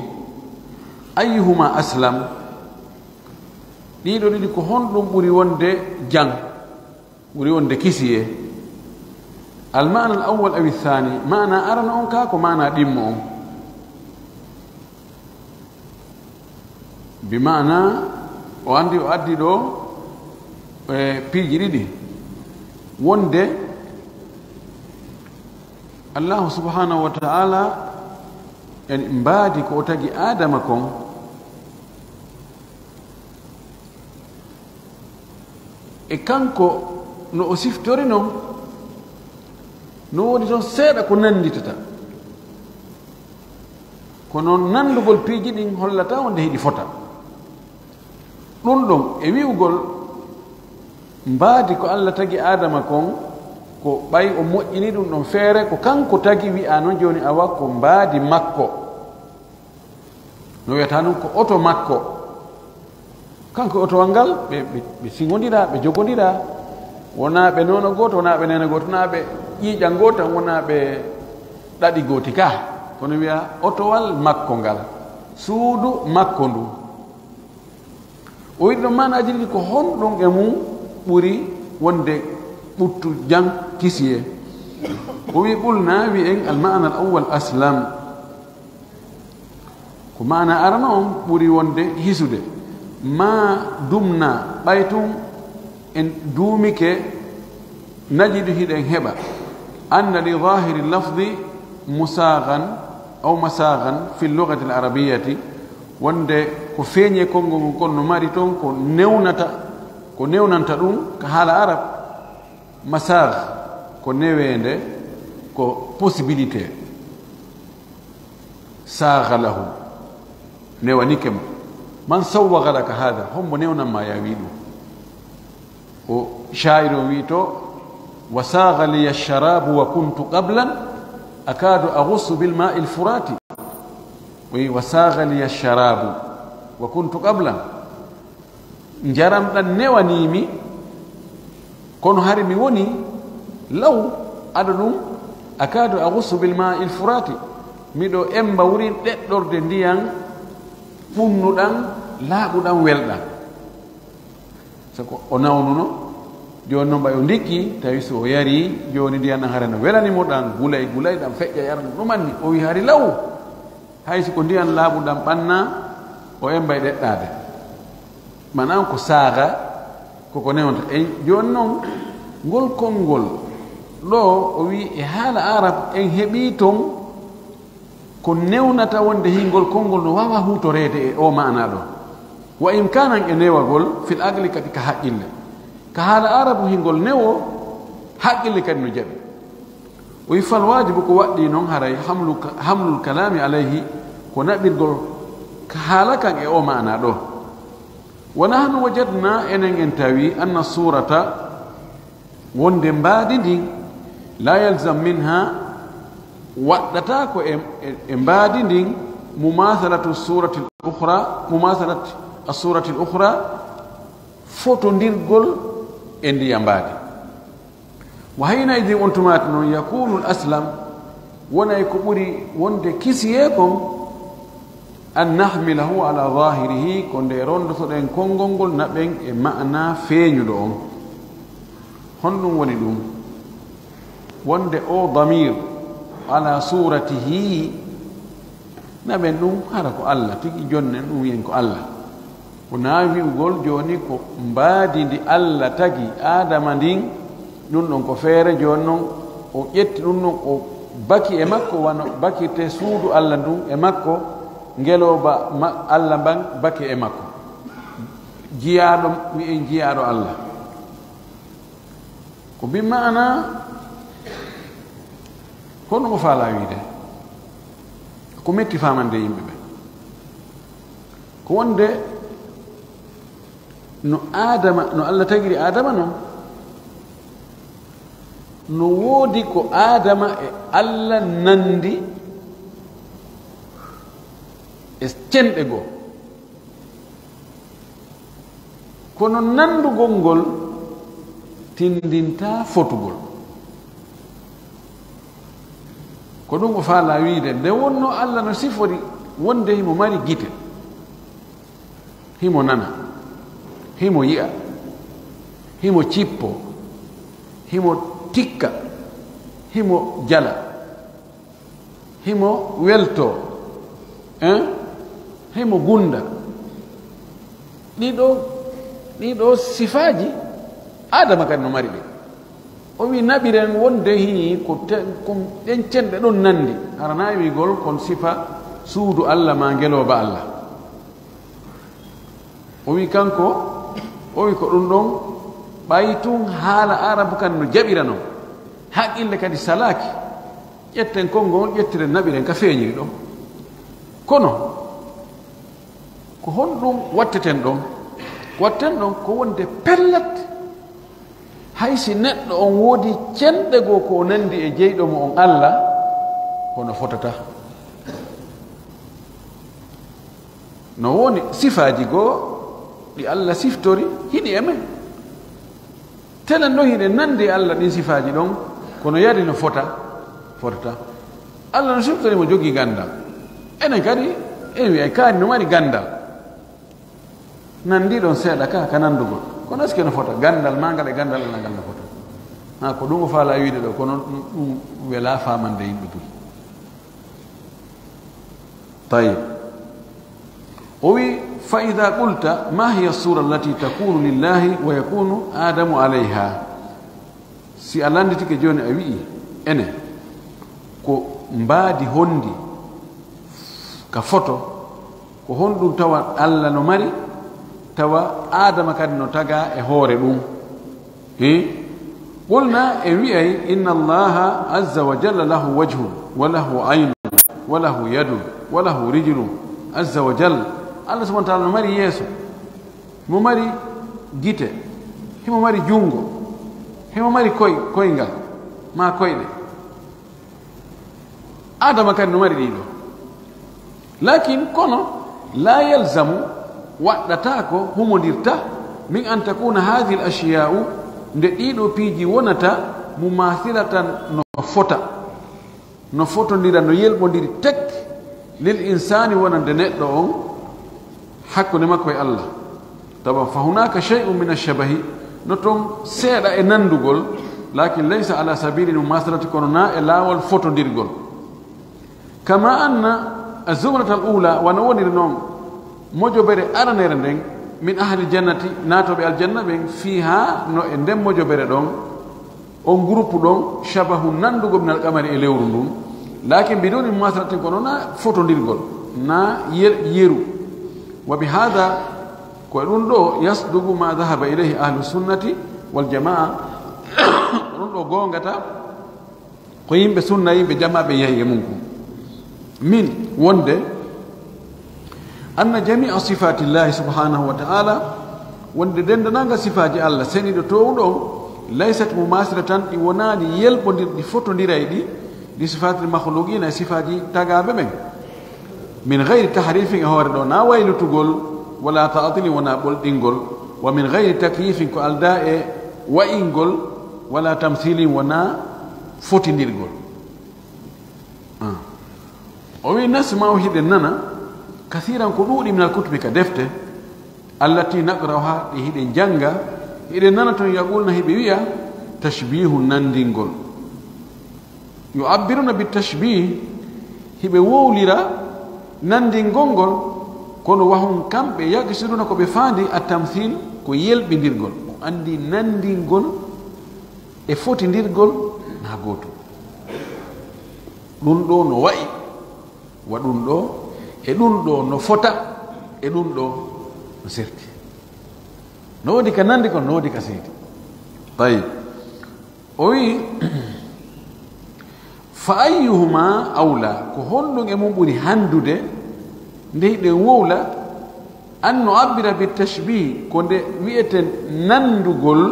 "Ayyuhuma aslam?" Ɗiɗo ɗiɗi ko honɗum ɓuri wonde jan, ɓuri wonde kisiye? "Al ma'na al awwal aw al thani?" Maana arano on ka ko maana ɗimmo on. Bi maana o andi, o addi ɗo, e, piiji ɗiɗi. Wonde Allahu subhanahu wa ta'ala en mbaadi ko o tagi Aadama kon, e kanko no o siftori non, no woni ton seeɗa ko nanditata. Kono nandugol piiji ɗin hollata wonde hiɗi fota. Ɗum ɗon e wi'ugol mbaadi ko Allah tagi Aadama kon, ko ɓay o moƴƴini ɗum ɗon feere, ko kanko tagi, wi'a noon jooni awa ko mbaadi makko. No wiyata noon ko oto makko. Kanko e otowal ngal, ɓe, ɓe, ɓe siŋondira, ɓe jogodira. Wonaa ɓe nono gooto, wonaa ɓe nene gooto, wonaa ɓe ƴiiƴan gooto, wonaa ɓe ɗaɗi gooti ka. Kono wiya otowal makko ngal, suudu makko ndu. O wiɗi ɗon maanaaji ɗiɗi, ko honɗum e mum ɓuri wonde ɓuttu jan kisiye? O wi, qulna, wi'en, al ma'na al awwal aslam. Ko maana arano on ɓuri wonde hisude. Ma dumna, ɓay tun en duumike, najidu, hiɗen heɓa, anna li zahiri lafdi musaghan aw masaghan fi lughati al arabiyyati, wonde ko feeñi e konngol ngol kon no mari ton ko newnata, ko newnanta ɗum ka haala arab. Masagh ko neweende, ko possibilité. Sagha lahu, newanike mo. Man sawwagha laka hadha, hombo newnan ma ya wi ɗum? O sha'ir o wi to, "Wa sagha liya sharabu wa kuntu qablan akadu aghussu bil ma'il furati." O wi, "Wa sagha liya sharabu wa kuntu qablan." Njaram ɗan newanii mi, kono hari mi woni law, ado ɗum, akadu aghussu bil ma'il furati. Miɗo emba wurin ɗeɗɗorde ndiyan ɓunnuɗan, laaɓuɗan, welɗan. Sako o nawnuno, jooni noon ɓay o ndikki, tawi so o yari, jooni ndiyan ɗan hara no welani mo, ɗan gulay, gulay, ɗan feƴƴa, yara no ɗumanni. O wi hari law. Hay si ko ndiyan laaɓuɗan ɓanna, o embay ɗeɗɗaade. Maanaam ko saaga, koko newta. En jooni noon, ngol konngol ɗo, o wi e haala arab, en heɓii ton ko newnata wonde hingol konngol no waawa huutoreede e o maana ɗo. Wa imkaanan e newagol fil aqli kadi ka haqqille. Ka haala arabu hingol newo, haqqille kadi no jaɓi. O wi fal waajibu ko waɗɗii noon haray hamlu ka-, hamlul kalaami alayhi ko naɓirgol ka haala kan e o maana ɗo. Wa nahnu wajadna enen en tawi anna suurata wonde mbaadi ndin la yalzam minha waɗɗata ko e, e, e mbaadi ndin mumathalatu suurati ukhra, mumathalat الصورة الأخرى, fotondirgol e ndiya mbaadi. وحينئذ, on tumaati noon, يكون الأسلم, wonay ko ɓuri wonde kisiyee kon, أن نحمله على ظاهره, ko nde ronndotoɗen konngol ngol naɓen e maanaa feeñuɗo on. Honɗum woni ɗum? Wonde o ضمير على صورته, naɓen ɗum hara ko Allah tigi, jonnen ɗum wiyen ko Allah. Wonaa wi'ugol jooni ko mbaadi ndi Allah tagi Aadama ndin, ɗum ɗon ko feere. Jooni non o ƴetti ɗum ɗon, o baki e makko, wano bakirte suudu Allah ndun e makko, ngelooba ma-, Allah mban baki e makko. Jiyaaɗo, wi'en jiyaaɗo Allah. Ko bi maana, honɗum o faalaa wiide? Ko metti faamande yimɓe ɓe. Ko wonde no Aadama, no Allah tagiri Aadama non, no woodi ko Aadama e Allah nandi e cenɗe goo. Kono nanndugol ngol tinndintaa fotugol. Ko ɗum o faalaa wiide, nde wonnoo Allah no sifori wonde himo mari gite, himo nana, himo yi'a, himo cippoo, himo tikka, himo jala, himo weltoo, hein? Himo gunda. Ɗii ɗoo, ɗii ɗoo sifaaji, Aadama kadi no mari ɗi. O wi'i, naɓiren wonde hii ko te-, ko ɗen cenɗe ɗon nanndi. Hara na wi'ugol kon sifa suudu Allah maa ngelooba Allah. O wi'i kanko, o wi'i ko ɗum ɗon, ɓay tun haala Aarabu kan no jaɓira non, haqqille kadi salaaki, ƴetten konngol on, ƴettiren naɓiren ka feeñiri ɗon. Kono, ko honɗum watteten ɗon? Ko watten ɗon ko wonde pellet, hay si neɗɗo on woodi cenɗe goo ko o nanndi e jeyɗo mo on Allah, kono fotata. No woni sifaaji goo ɗi Allah siftori, hiɗi e men. Telen ɗon hiɗen nanndi e Allah ɗin sifaaji ɗon, kono yari no fota, fotata. Allah no siftori mo jogii ganndal. Enen kadi, en wi'ay kaari no mari ganndal. Nanndi ɗon seeɗa ka, ka nanndugol. Kono est-ce que no fota? Ganndal maa ngal e ganndal Allah ngal no fota? Ha, ko ɗum o faalaa wiide ɗoo, kono ɗum, ɗum welaa faamande yimɓe buy. Tayyib. O wi, فإذا قلت ما هي الصورة التي تكون لله ويكون آدم عليها؟ Si a lannditike jooni, a wi'i, ene, ko mbaadi honndi ka foto, ko honɗum tawa Allah no mari, tawa Aadama kadi no tagaa e hoore ɗum? Hi? Qulna, en wi'ay, إن الله عز وجل له وجه وله عين وله يد وله رجل عز وجل. Allah subhanahu wa ta'ala no mari yeeso, himo mari gite, himo mari junngo, himo mari koy-, koyngal, maa koyɗe. Aadama kadi no mari ɗii ɗoo. Lakin kono, لا يلزم, waɗɗataako, humondirta, من أن تكون هذه الأشياء, nde ɗii ɗoo piiji wonata, مماثلة, no fota, no fotondira, no yelɓondiri tek, للإنسان, wonande neɗɗo on, hakkunde makko e Allah. Tawa, فهناك شيء من الشبه, no ton seeɗa e nanndugol, لكن ليس على سبيل المماثلة, kono na e laawol fotondirgol. كما أن الزمرة الأولى, wano woniri non mojobere aranere nden, من أهل الجنة, naatooɓe aljanna ɓen, فيها, no e nden mojobere ɗon, on groupe ɗon, شبه, nanndugol, من القمر, e lewru ndun, لكن بدون مماثلة, kono na fotondirgol, na ye-, yeru. وبهذا, ko e ɗum ɗoo, يصدق ما ذهب إليه أهل السنة والجماعة, ko ɗum ɗoo goongata ko yimɓe sunna, yimɓe jamaa ɓe yahi e mum kon. من, wonde, أن جميع صفات الله سبحانه وتعالى, wonde denndaangal sifaaji Allah seniiɗo toowuɗo on, ليست مماثلة, ɗi wonaali yelɓondirɗi, fotondirayɗi, لصفات المخلوقين, e sifaaji tagaaɓe ɓen. من غير تحريف, e hoore ɗoo, na waylutugol, ولا تعطيل, wonaa ɓolɗingol. ومن غير تكييف, ko aldaa e wa'ingol. ولا تمثيل, wonaa fotindirgol. Ah. O wi, نسمع, hiɗen nana, كثيرا, ko ɗuuɗi, من الكتب, ka defte, التي نقرأها, ɗi hiɗen jannga, hiɗen nana toon, يقولن, hiɓe wi'a, تشبيه, nanndingol. يعبرون بالتشبيه, hiɓe wowlira nanndingol ngol, kono وهم, kamɓe, يقصدون, ko ɓe faandi, التمثيل, ko yelɓindirgol. O anndi nanndingol e fotindirgol na gootum. Ɗum ɗo no wa'i wa ɗum ɗo, e ɗum ɗo no fota, e ɗum ɗo no serti. No woodi ka nanndi kon, no woodi ka seedi. Tayyib. O wi, فأيهما أولى, ko honɗum e mum ɓuri hanndude, nde hiɗen wowla, أن نعبر بالتشبيه, ko nde wi'eten nanndugol,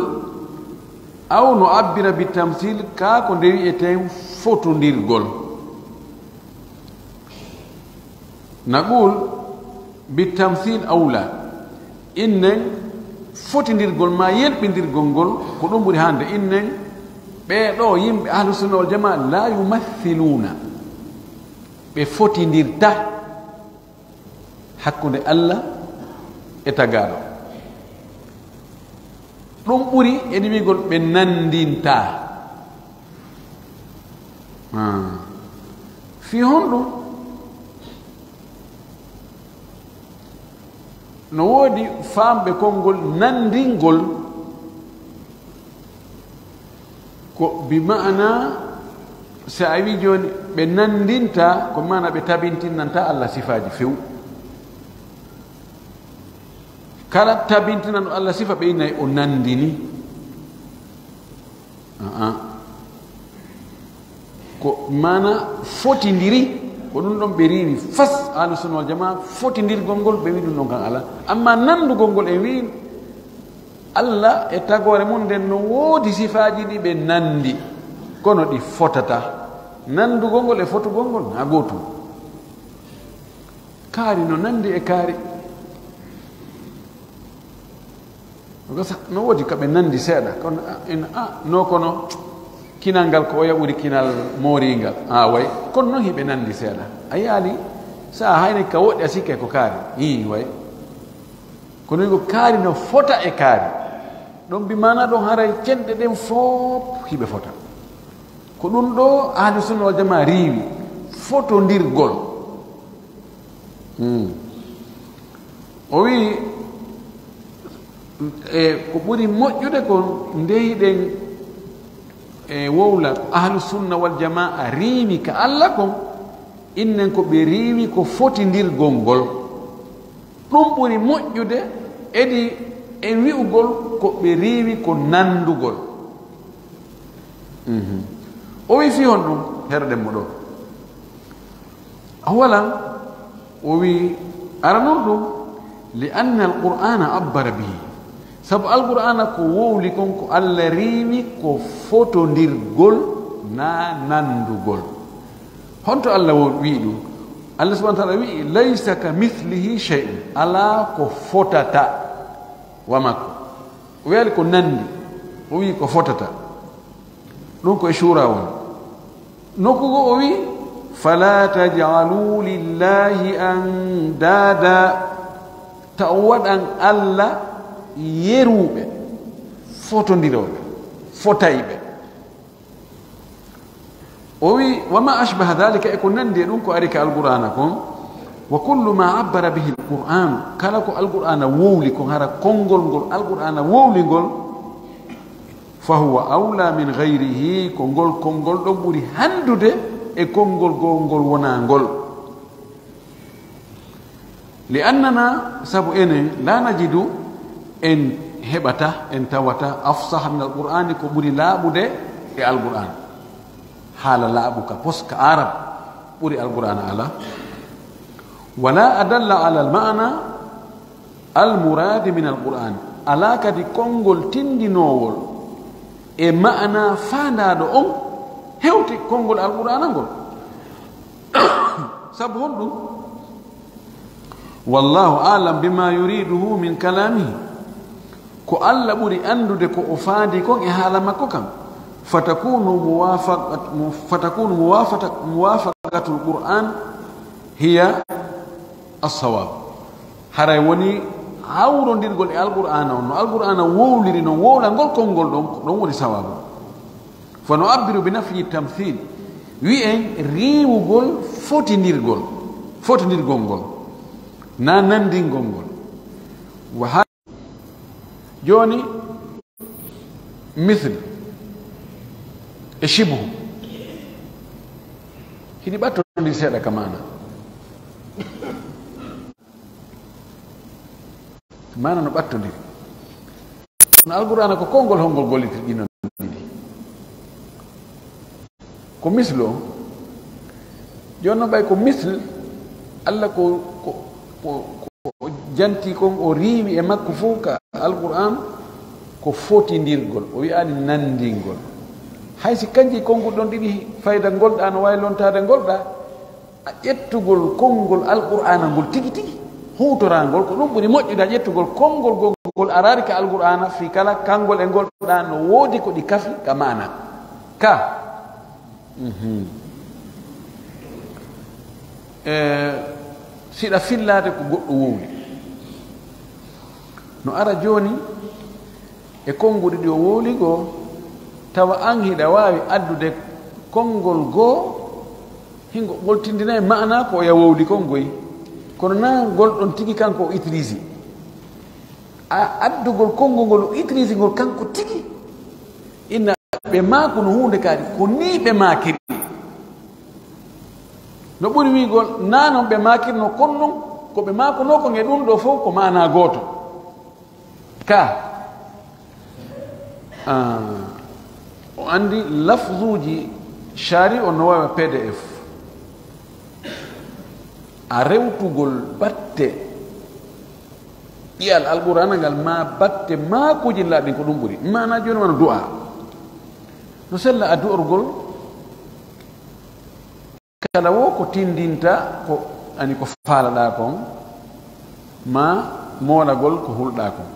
أو نعبر بالتمثيل, kaa ko nde wi'eten fotondirgol. نقول بالتمثيل أولى. Innen fotindirgol maa yelɓindirgol ngol, ko ɗum ɓuri hannde. Innen ɓee ɗoo yimɓe Ahlu Sunna wal Jamaa, لا يمثلون, ɓe fotindirta hakkunde Alla e tagaaɗo. Ɗum ɓuri e wi'ugol ɓe nanndinta. Ah. Fii honɗum? No woodi faamɓe konngol nanndingol, ko bi maana, si a wii jooni ɓe nanndinta, ko maana ɓe tabintinnanta Alla sifaaji few. Kala tabintinanɗo Alla sifa, ɓe innay o nanndini. Aa. Ko maana fotindiri, ko ɗum ɗon ɓe riiwi fas, Ahlu Sunna wal Jamaa, fotindirgol ngol, ɓe wi'i ɗum ɗon kan alaa. Amma nanndugol ngol, en wi'i Alla e tagoore mum nden no woodi sifaaji ɗi ɓe nanndi, kono ɗi fotataa. Nanndugol ngol e fotugol ngol na gootum. Kaari no nanndi e kaari. Ko sa-, no woodi ka ɓe nanndi seeɗa, kono, a, en, a, no kono kinal ngal ko oya ɓuri kinal mooriingal. A, way. Kono noon hiɓe nanndi seeɗa. A yiyaali, sa a hayni ka woɗɗi a sikke ko kaari. Ii, way. Kono ko kaari no fota e kaari. Ɗon bi maana ɗon haray cenɗe ɗen fof hiɓe fota. Ko ɗum ɗo Ahlu Sunna wal Jamaa riiwi, fotondirgol. Hmm. O wi'i, e, ko ɓuri moƴƴude kon nde hiɗen, e, wowla ko Ahlu Sunna wal Jamaa riiwi ka Alla kon, innen ko ɓe riiwi ko fotindirgol ngol. Ɗum ɓuri moƴƴude edi e wi'ugol ko ɓe riiwi ko nanndugol. Mhm. O wi'i fii honɗum? Herɗen mo ɗo. Awalan, o wi'i, aranun ɗum, li anna al-Qur'aana abbara bihi. Sabu Alqur'aana ko wowli kon, ko Alla riiwi ko fotondirgol, naa nanndugol. Honto Alla wo-, wi'i ɗum? Alla subhaanahu wa ta'aala wi'i, "Laysa ka mislihi shay'un." Alaa ko fotata wa makko. O wi'aali ko nanndi, o wi'i ko fotata. Ɗum ko e Shuura woni. Nokku goo o wi'i, "Falaa taj'aluu lillaahi andaada." Ta on waɗan Alla yeruɓe, fotondirooɓe, fotayɓe. O wi'i, "Wa maa ashbaha dhaalika," e ko nanndi e ɗum ko ari ka Alqur'aana kon, "wa kullu maa abbara bihi Alqur'aanu," kala ko Alqur'aana wowli kon, hara konngol ngol Alqur'aana wowli ngol, "fa huwa awlaa min ghayrihi," ko ngol konngol ɗon ɓuri hanndude e konngol goo ngol wonaa ngol. Li annana, sabu enen, laa najidu, en heɓata, en tawata, afsaha min Alqur'aani, ko ɓuri laaɓude e Alqur'aan. Haala laaɓuka, poska Arab, ɓuri Alqur'aan alaa. Wala adalla ala almaana almuraadi min Alqur'aan. Alaa kadi konngol tinndinoowol e maana faandaaɗo on hewti konngol Alqur'aana ngol. Sabu honɗum? Wallahu a'lam bima yuriduhu min kalamihi. Ko Alla ɓuri anndude ko o faandi kon e haala makko kan. Fatakunu muwafaqat-, mu-, fatakunu muwafata-, muwafaqatul Qur'an hiya as-sawab. Haray woni hawrondirgol e Alqur'aana on, no Alqur'aana wowliri non, wowlangol konngol ɗon, ko ɗon woni sawaabu. Fa nu'abbiru bi nafyi tamthil, wi'en riiwugol fotindirgol, fotindirgol ngol, na nanndingol ngol. Wa ha-, jooni, mithl e shibhu, hiɗi ɓattondir seeɗa ka maana. Maana no ɓattondiri. Kono Alqur'aana ko konngol honngol gollitirɗi non ɗiɗi? Ko mislu on. Jooni non ɓay ko misl, Alla ko, ko, ko, ko o janti kon, o riiwi e makko fof ka Alqur'aan, ko fotindirgol. O wi'aani nanndingol. Hay si kanji konnguɗi ɗon ɗiɗi, fayda ngolɗaa no waawi lontaade ngolɗaa, a ƴettugol konngol Alqur'aana ngol tigi tigi, huutoraa ngol, ko ɗum ɓuri moƴƴude a ƴettugol konngol gongol araade ka Alqur'aana fii kala kanngol e ngol ɗaa no woodi ko ɗi kafi ka maana. Ka. Mhm. E, siɗa fillaade ko goɗɗo wowli. No ara jooni, e konnguɗi ɗi o wowli goo, tawa an hiɗa waawi addude konngol goo, hingo ɓoltindinay maanaa ko oya wowli kon goy. Kono naa ngol ɗon tigi kanko o utilise. A addugol konngol ngol o utilise ngol kanko tigi. Inna ɓe maaku no huunde kaari, ko nii ɓe maakiri. No ɓuri wi'gol, naa non ɓe maakirno kon non, ko ɓe maakunoo kon e ɗum ɗoo fof ko maanaa gooto. Ka, ah, o anndi lafzuuji shari on no waawi P D F. A rewtugol batte ɗi'al Alqur'aana ngal maa batte maakuuji laaɓi ko ɗum ɓuri. Maanaa jooni wano du'a. No sella a du'orgol kala wo ko tindinta ko ani ko faalaɗaa kon, maa moolagol ko hulɗaa kon.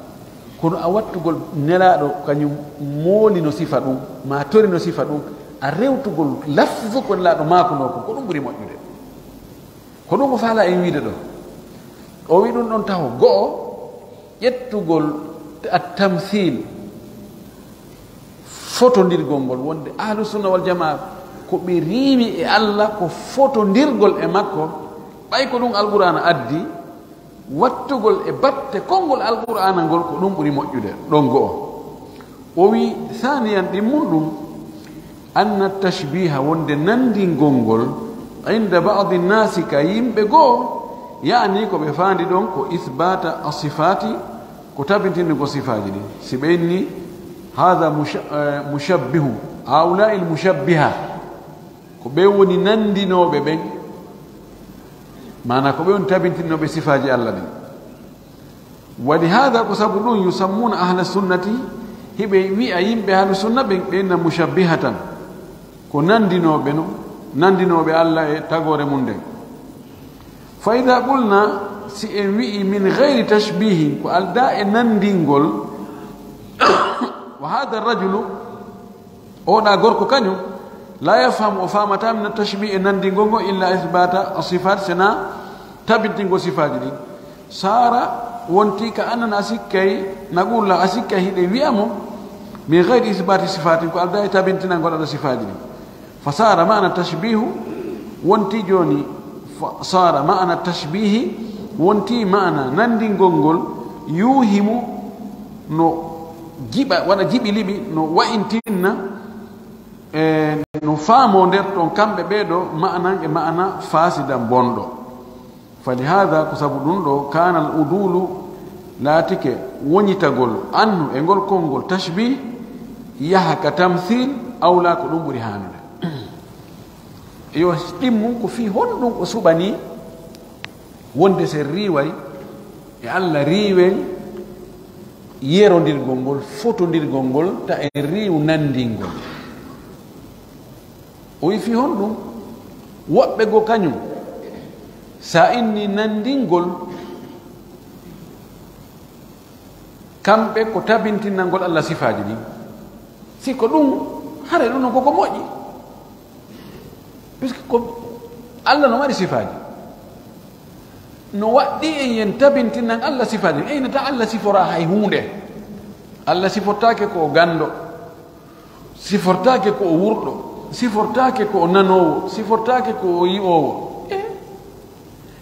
Kono a wattugol Nelaaɗo kañum mooli no sifa ɗum, maa tori no sifa ɗum, a rewtugol lafzu ko Nelaaɗo maakunoo kon, ko ɗum ɓuri moƴƴude. Ko ɗum o faalaa en wiide ɗoo. O wi'i ɗum ɗon taho go'o, ƴettugol at-tamsil, fotondirgol ngol, wonde Ahlu Sunna wal Jamaa ko ɓe riiwi e Alla ko fotondirgol e makko, ɓay ko ɗum Alqur'aana addi, wattugol e batte konngol Alqur'aana ngol ko ɗum ɓuri moƴƴude, ɗon go'o. O wi'i, saaniyan ɗimmun ɗum, anna tashbiha, wonde nanndingol ngol, inda ba'di nnaasi, ka yimɓe goo, yaani ko ɓe faandi ɗon ko isbaata asifaati, ko tabintinde ko sifaaji ɗin. Si ɓe inni, haadha musha-, eh, mushabbihu, haa'ulaa'il mushabbiha, ko ɓe woni nanndinooɓe ɓen, maanaa ko ɓe woni tabintinnooɓe sifaaji Alla ɗin. Wa li haadha, ko sabu ɗum, yusammuuna ahla sunnati, hiɓe wi'a yimɓe ahlu sunna ɓen, ɓe inna mushabbihatan, ko nanndinooɓe no, nanndinooɓe Alla e tagoore mum nden. Fa idha qulna, si en wi'i min ghayri tashbihin, ko aldaa e nanndingol, wa haadha rajulu, oo ɗaa gorko kañum, laa yafhamu, o faamataa min at-tashbih e nanndingol ngol, illa ithbaata as-sifaat, sena tabintingol sifaaji ɗin. Saara wonti ka annana a sikkay, naqulu lahu, a sikkay hiɗen wi'a mo, min ghayri ithbaati sifaatin, ko aldaa e tabintinangol Alla sifaaji ɗin. Fa saara maana tashbihu, wonti jooni, fa saara maana tashbihi, wonti maana nanndingol ngol, yuhimu, no jiɓa, waɗa jiɓi liɓi, no wa'intinna, e no faamoo nder ton kamɓe ɓee ɗoo ma'anan e ma'ana faasida bonɗo. Fa li haadha, ko sabu ɗum ɗoo, kaana al udulu, laatike woñitagol anhu e ngol konngol tashbih, yaha ka tamthil, awla, ko ɗum ɓuri haanude. Yo ɗimmun ko fii honɗum o suɓanii wonde sen riiway e Alla riiwen yerondirgol ngol, fotondirgol ngol, ta en riiw nanndingol. O wi'i fii honɗum? Woɓɓe goo kañum, sa inni nanndingol, Kamɓe ko tabintinnangol Allah sifaaji ɗin. Si ko ɗum, haray ɗum non koko moƴƴi. Puisque ko Allah no mari sifaaji. No waɗɗi en yen tabintinnan Allah sifaaji ɗin. Aynata Allah sifora hay huunde. Allah sifortaake ko o ganndo. Sifortaake ko o wurɗo. Sifortaake ko o nanoowo. Sifortaake ko o yi'oowo. Eh?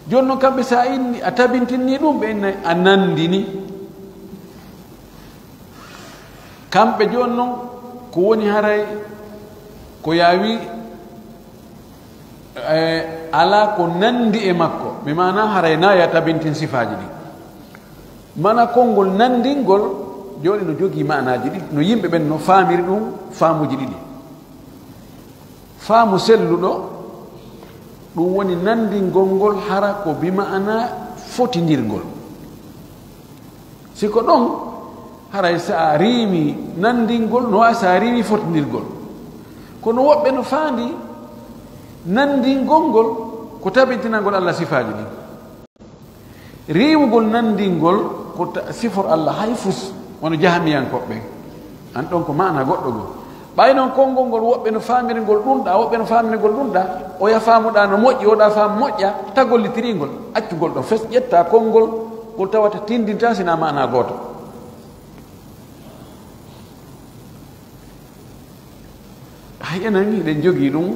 Jooni non kamɓe, so a inni, a tabintinni ɗum, ɓe inna a nandini. Kamɓe jooni non, ko woni haray ko yaawi, eh, alaa ko nandi e makko. Mi maana haray na ya tabintin sifaaji ɗin. Mana konngol nandingol, jooni no jogii maanaaji ɗiɗi, no yimɓe ɓen no faamiri ɗum faamuuji ɗiɗi. Faamu selluɗo, ɗum woni nandingol ngol hara ko bi maana fotindirgol. Si ko ɗon, haray so a riiwi nandingol, no waawi so a riiwi fotindirgol. Kono woɓɓe no faandi nandingol ngol ko tabintinangol Allah sifaaji ɗin. Riiwugol nanndingol ko ta-, sifor Allah hay fus, wano jahamiyankoɓe ɓen. An ɗon ko maana goɗɗo goo. Ɓay non konngol ngol, woɓɓe no faamiri ngol ɗun ɗaa, woɓɓe no faamiri ngol ɗun ɗaa. Oya faamuɗaa no moƴƴi, oɗaa faamu moƴƴa, ta gollitirii ngol. Accugol ɗon fes, ƴetta konngol ngol tawata tindintaa sinaa maana gooto. Hay enen hiɗen jogii ɗum.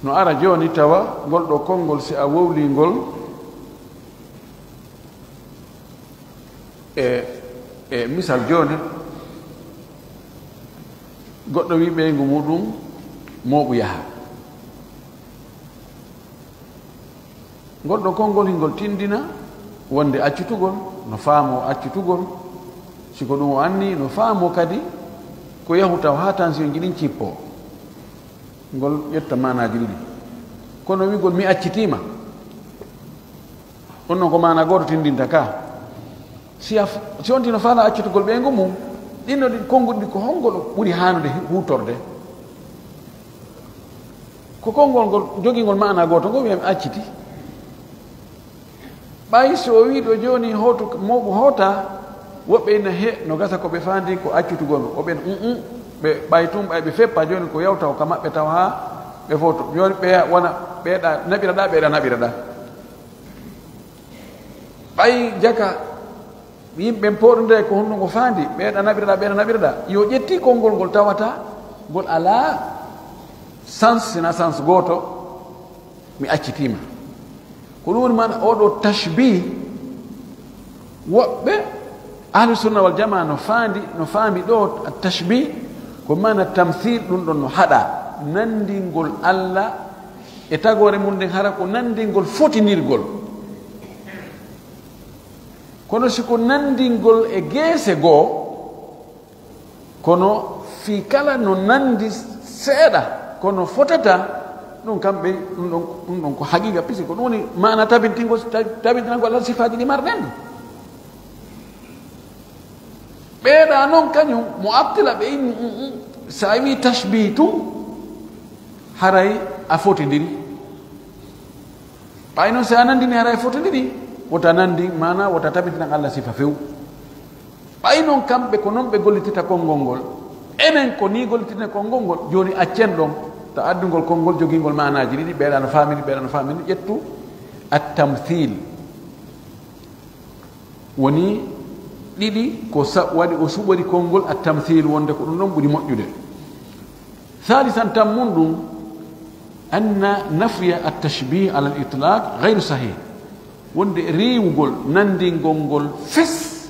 No ara jooni tawa ngol ɗoo konngol, si a wowlii ngol e, e misal jooni, goɗɗo wii ɓeyngu muɗum mooɓu yaha. Ngol ɗoo konngol hingol tindina wonde accutugol, no faamoo accutugol, si ko ɗum o anni, no faamoo kadi ko yahu taw haa tansiyoŋji ɗin cippoo. Ngol ƴetta maanaaji ɗiɗi. Kono wi'gol mi accitiima, on non ko maana gooto tindinta ka. Si a f-, si on tino faala accutugol ɓeyngu mum, ɗin no ɗi konngol ɗi ko honngol ɓuri haanude huutorde? Ko konngol ngol jogingol maana gooto ngol wi'en acciti. Ɓay so o wii ɗo jooni hootu mooɓu hoota, woɓɓe ina he, no gasa ko ɓe faandi ko accutugol. Woɓɓe ina, "Mm, mm." Ɓe ɓay tun, ɓay ɓe feppa jooni ko yawta o ka maɓɓe taw haa ɓe footo. Jooni ɓe wona, ɓeeɗa naɓira ɗaa, ɓeeɗa naɓira ɗaa. Ɓay jaka yimɓe ɓen pooɗondira ko honno ngo faandi, ɓeeɗa naɓira ɗaa, ɓeeɗa naɓira ɗaa. Yo ƴetti konngol ngol tawata ngol alaa sens, sina sens gooto, mi accitiima. Ko ɗum woni maana oo ɗoo tashbih. Woɓɓe Ahlu Sunna wal Jamaa no faandi, no faami ɗoo tashbih, ko maana tamthil, ɗum ɗon no haɗa nanndingol Allah e tagoore mum nden, hara ko nanndingol fotindirgol. Kono si ko nanndingol e geese goo, kono fii kala no nanndi seeɗa, kono fotata, ɗum kamɓe, ɗum ɗon, ɗum ɗon ko haqiiqa, puisque ko ɗum woni maana tabintingol, ta-, tabintinangol Allah sifaaji ɗi marɗen ɗi. Ɓeeɗa non kañum, mo abtila ɓe inni, "Mm, mm, sa wii tashbih tun, haray a fotindiri." Ɓay non si a nanndini haray fotindiri, wota nanndi maana, wota tabintinan Allah sifa few. Ɓay non kamɓe ko non ɓe gollitita konngol ngol. Enen ko nii gollititen konngol ngol. Jooni accen ɗon, ta addungol konngol jogingol maanaaji ɗiɗi, ɓeeɗa no faamini, ɓeeɗa no faamini, ƴettu at-tamthil. Woni ɗiɗi ko sa-, waɗi o suɓori konngol at-tamthil wonde ko ɗum ɗon ɓuri moƴƴude. Thalithan, tammun ɗum, anna nafya at-tashbih ala al-itlaq ghayru sahih. Wonde riiwugol nanndingol ngol fes,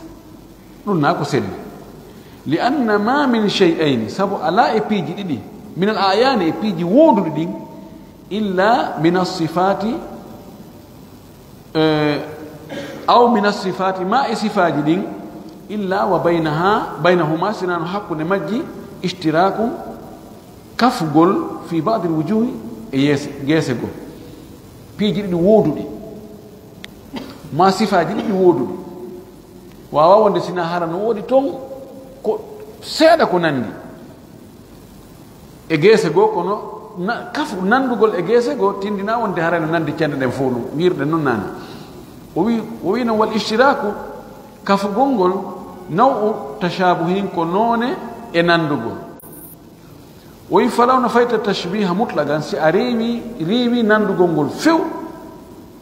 ɗum na ko selli. Li anna ma min shay'ayn, sabu alaa e piiji ɗiɗi, min al-ayani, e piiji woonduɗi ɗin, illa min as-sifati, eh, aw min as-sifati, ma e sifaaji ɗin, illa wa baynaha, baynahuma, sinano hakkunde majji, ishtirakun, kafugol, fi ba'd al-wujuhi, e yeese, geese goo. Piiji ɗiɗi woonduɗi, ma sifaaji ɗiɗi woonduɗi. Waawa wonde sina hara no woodi ton ko seeɗa ko nanndi e geese goo, kono na-, kafu nanndugol e geese goo tindina wonde haray no nanndi cende ɗen fow ɗum, wiirɗen non naane. O wi, o wi non wal ishtiraku, kafugol ngol, Naw'u tashabuhin ko noone e nanndugol. O wi falaw no fayta tashbiha mutlaqan, si a reewi, reewi nanndugol ngol few,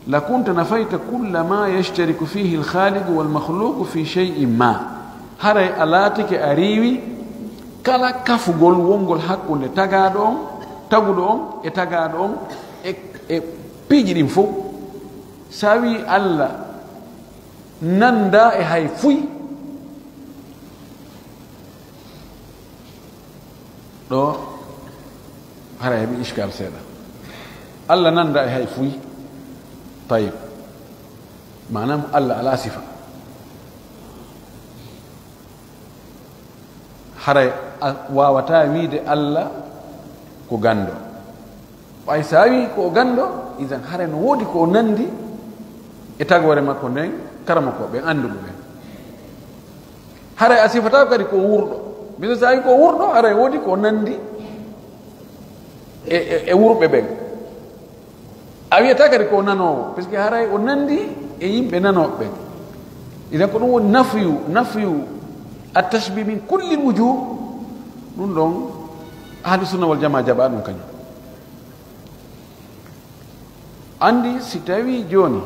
la kunta nafayta kulla ma yashtariku fihi al-khaliqu wal makhluqu fi shay'in ma. Haray a laatike a reewi kala kafugol wongol hakkunde tagaaɗo on, taguɗo on, e tagaaɗo on, e, e piiji ɗin fow. Sa wi Allah nannda e hay fuy, ɗo hara heɓi iskal seeɗa. Allah nannda e hay fuy. Tayib. Maanaam, Allah alaa sifa. Haray a waawataa wiide Allah ko ganndo. Ɓay so a wii ko o ganndo, idan haray no woodi ko o nanndi e tagoore makko nden, karamokooɓe ɓen, annduɓe ɓen. Haray a sifataa kadi ko o wurɗo. Misal, so a wii ko o wurɗo, haray woodi ko o nanndi e, e, e wurɓe ɓen. A wiyataa kadi ko o nanoowo, parce que haray o nanndi e yimɓe nanooɓe ɓen. Idan ko ɗum woni nafyu, nafyu at-tashbih min kulli wujuh. Ɗum ɗon Ahlu Sunna wal Jamaa jaɓaa ɗum kañum. Anndi, si tawii jooni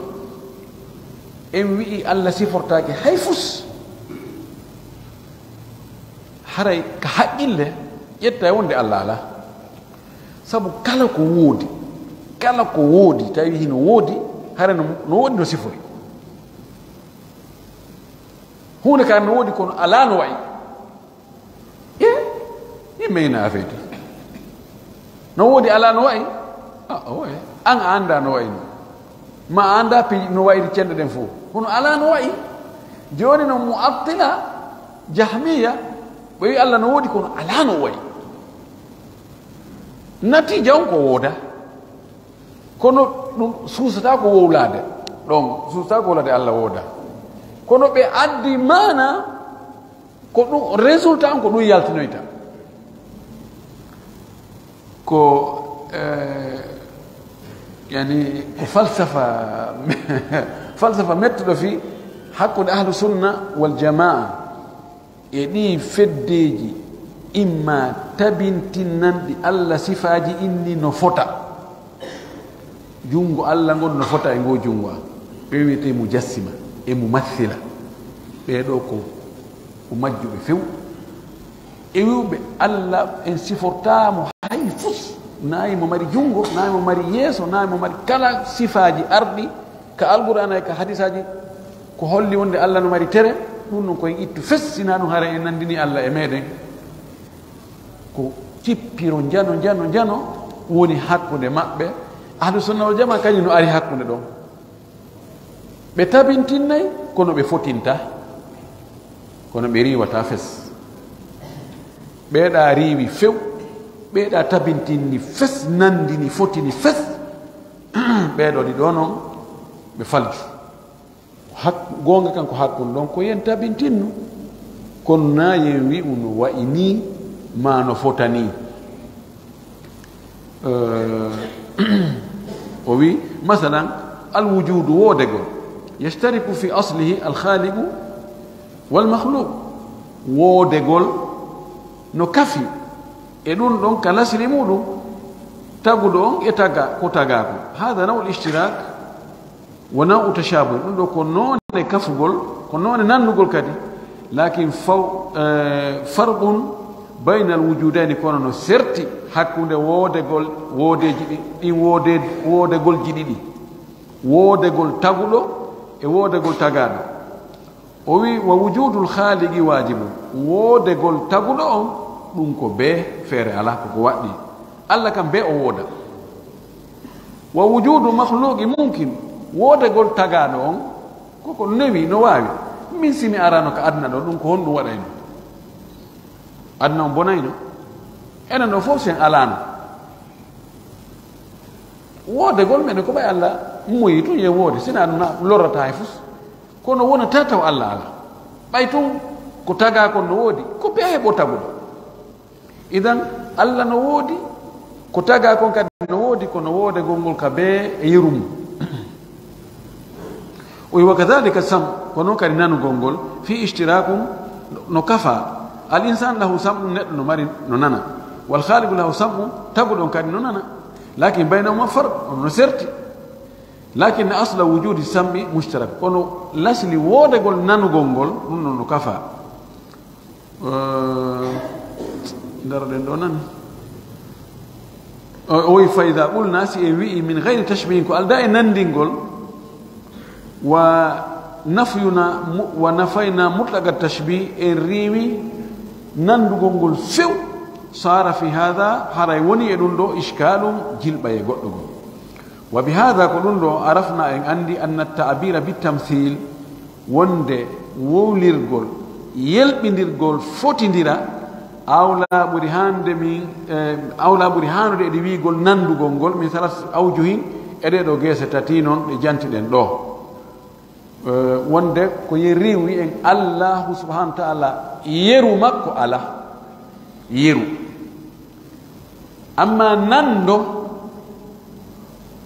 en wi'i Allah sifortaake hay fus, haray ka haqqille ƴetta wonde Allah alaa. Sabu kala ko woodi, kala ko woodi, tawi hino woodi, haray no, no woodi no sifori. Huunde ka no woodi kono alaa no wa'i. E, yimɓe ina afeede. No woodi alaa no wa'i? A, o wa'i. An a anndaa no wa'i no. Ma a anndaa pi-, no wa'iri cende ɗen fof. Kono alaa no wa'i. Jooni no mu'attila, jahmiya, ɓe wi Allah no woodi kono alaa no wa'i. Natiija on ko wooda. Kono ɗum suusataa ko wowlaade. Ɗon suusataa ko wowlaade Allah wooda. Kono ɓe addi maana ko ɗum, résultat on ko ɗum yaltinoyta. Ko, eh, yani, ko falsafa, falsafa mettuɗo fii hakkunde Ahlu Sunna wal Jamaa e ɗii feddeeji, imma tabintinanɗi Allah sifaaji inni no fota. Junngo Allah ngon no fota e ngoo junngo an. Ɓe wiyetee mujassima e mumassila. Ɓee ɗoo ko, ko majjuɓe few. E wi'uɓe Allah en sifortaamo hay fus. Nayi mo mari junngo, nayi mo mari yeeso, nayi mo mari kala sifaaji arɗi ka Alqur'aana e ka hadisaaji ko holli wonde Allah no mari tere. Ɗum ɗon ko en ittu fes, sinaa ɗum hara en nanndini Allah e meɗen. Ko cippiro njano, njano, njano woni hakkunde maɓɓe. Ahlu Sunna wal Jamaa kañum no ari hakkunde ɗon. Ɓe tabintinnay, kono ɓe fotinta, kono ɓe riiwata fes. Ɓeeɗa riiwi few, ɓeeɗa tabintinni fes, nanndini, fotini fes. Ɓeeɗo ɗiɗo non, ɓe falju. Hak-, goonga kan ko hakkunde ɗon, ko yen tabintinnu. Kono na yen wi'u no wa'i nii, maa no fota nii. Eh, o wi, masalan, al wujudu, woodegol, yashtariku fi aslihi al khaliqu wal makhluq. Woodegol no kafi e ɗum ɗon ka lasli muɗum, taguɗo on e taga, ko tagaako. Hada naw'ul ishtirak. Wa naw'u tashabuh, ɗum ɗo ko noone kafugol, ko noone nannugol kadi. Lakin faw-, eh, farqun baynal wujudayni, kono no serti hakkunde woodegol, woodeeji ɗi-, ɗin woode-, woodegolji ɗiɗi. Woodegol taguɗo e woodegol tagaaɗo. O wi, "Wa wujudul khaliqi wajibun." Woodegol taguɗo on, ɗum ko bee feere alaa, ko ko waɗɗi. Allah kam bee o wooda. "Wa wujudu makhluqi mumkin." Woodegol tagaaɗo on, ko ko newi, no waawi. Min si mi arano ka aduna ɗo, ɗum ko honɗum waɗayno? Aduna on bonayno? Enen ɗo fof sen alano. Woodegol men ko ɓay Allah muyi tun yen woodi, sina ɗum na lorrata e fus. Kono wonata taw Allah ala. Ɓay tun ko taga kon no woodi, ko bee heɓo taguɗo. Idan, Allah no woodi, ko taga kon kadi no woodi, kono woodegol ngol ka bee e yeru mum. O wi, "Wa kadhalika sam", ko non kadi nanugol ngol, fi ishtirakun, no kafa. Al insan lahu sam'un, neɗɗo no mari, no nana. Wal khaliqu lahu sam'un, taguɗo on kadi no nana. Lakin baynahuma farq, on no serti. Lakin asla wujudi sam'i mushtarak. Kono lasli woodegol nanugol ngol, ɗum ɗon no kafa. Eh, ndaroɗen ɗo nan. O, o wi, "Fa idha qulna", si en wi'i, "min ghayri tashbihin", ko alda e nandingol, "wa nafyuna mu-, wa nafayna mutlaqa tashbih", en riiwi nandugol ngol few, "sara fi hadha", haray woni e ɗum ɗo, "ishkalun", jilɓaye goɗɗo gol. "Wa bi hadha", ko ɗum ɗo, "arafna", en andi, "anna ta'bira bi tamthil", wonde wowlirgol, yelɓindirgol, fotindira, awla ɓuri hande min, eh, awla ɓuri hanude eɗi wiigol nandugol ngol, min salas awjuhin, e ɗee ɗo geese tati non ɗe jantiɗen ɗo. Eh, wonde ko ye riiwi en Allahu subhanahu wa ta'ala, yeru makko ala, yeru. Amma nando,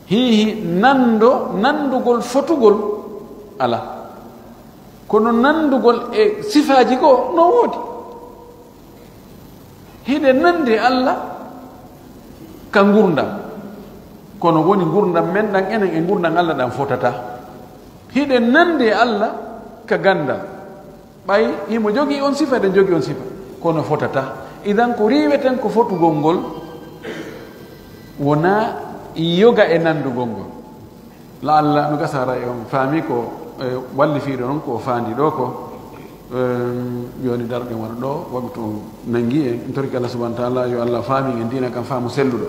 hihi nando, nandugol fotugol ala. Kono nandugol e sifaaji goo no woodi. Hiɗe nandi e Allah ka ngurdam. Kono woni ngurdam men ɗan enen e ngurdam Allah ɗan fotata. Hiɗe nandi e Allah ka gandal. Ɓay himo jogii on sifa, eɗen jogii on sifa. Kono fotata. Idan ko riiweten ko fotugol ngol, wonaa yoga e nandugol ngol. La'alla no gasa haray on faami ko, eh, wallifiiɗo on ko o faandi ɗo ko. Em, jooni darɗe wano ɗo, waktu nangi en. En torike Allah subhanahu wa ta'ala, yo Allah faamin en diina kan faamu selluɗo.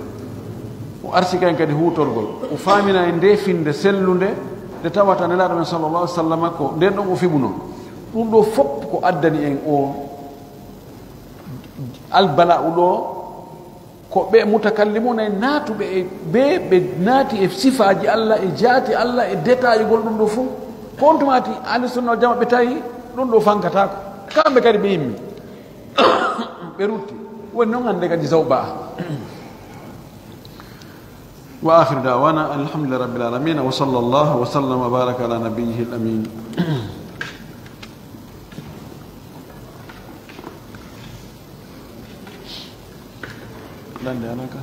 O arsika en kadi huutorgol. O faamina en nde finde sellunde, nde tawata Nelaaɗo men sallallahu alaihi wasallam ko nden ɗon o fiɓuno. Ɗum ɗo fop ko addani en o albala'u ɗo, ko ɓe mutakallimuna en naatuɓe e ɓe, ɓe naati e sifaaji Allah, e jaati Allah, e detayugol ɗum ɗo fof. Ko on tumaati Ahli Sunna wal Jamaa ɓe tawi ɗum ɗo fankataako. Kamɓe kadi ɓe yimmi. Ɓe rutti. Woni noon hannde kadi zawɓa. Wa akhiru da'wana alhamdulillahi rabbil alamin, wa sallallahu wa sallam wa baraka ala nabiyyihil amin. Lande anaka.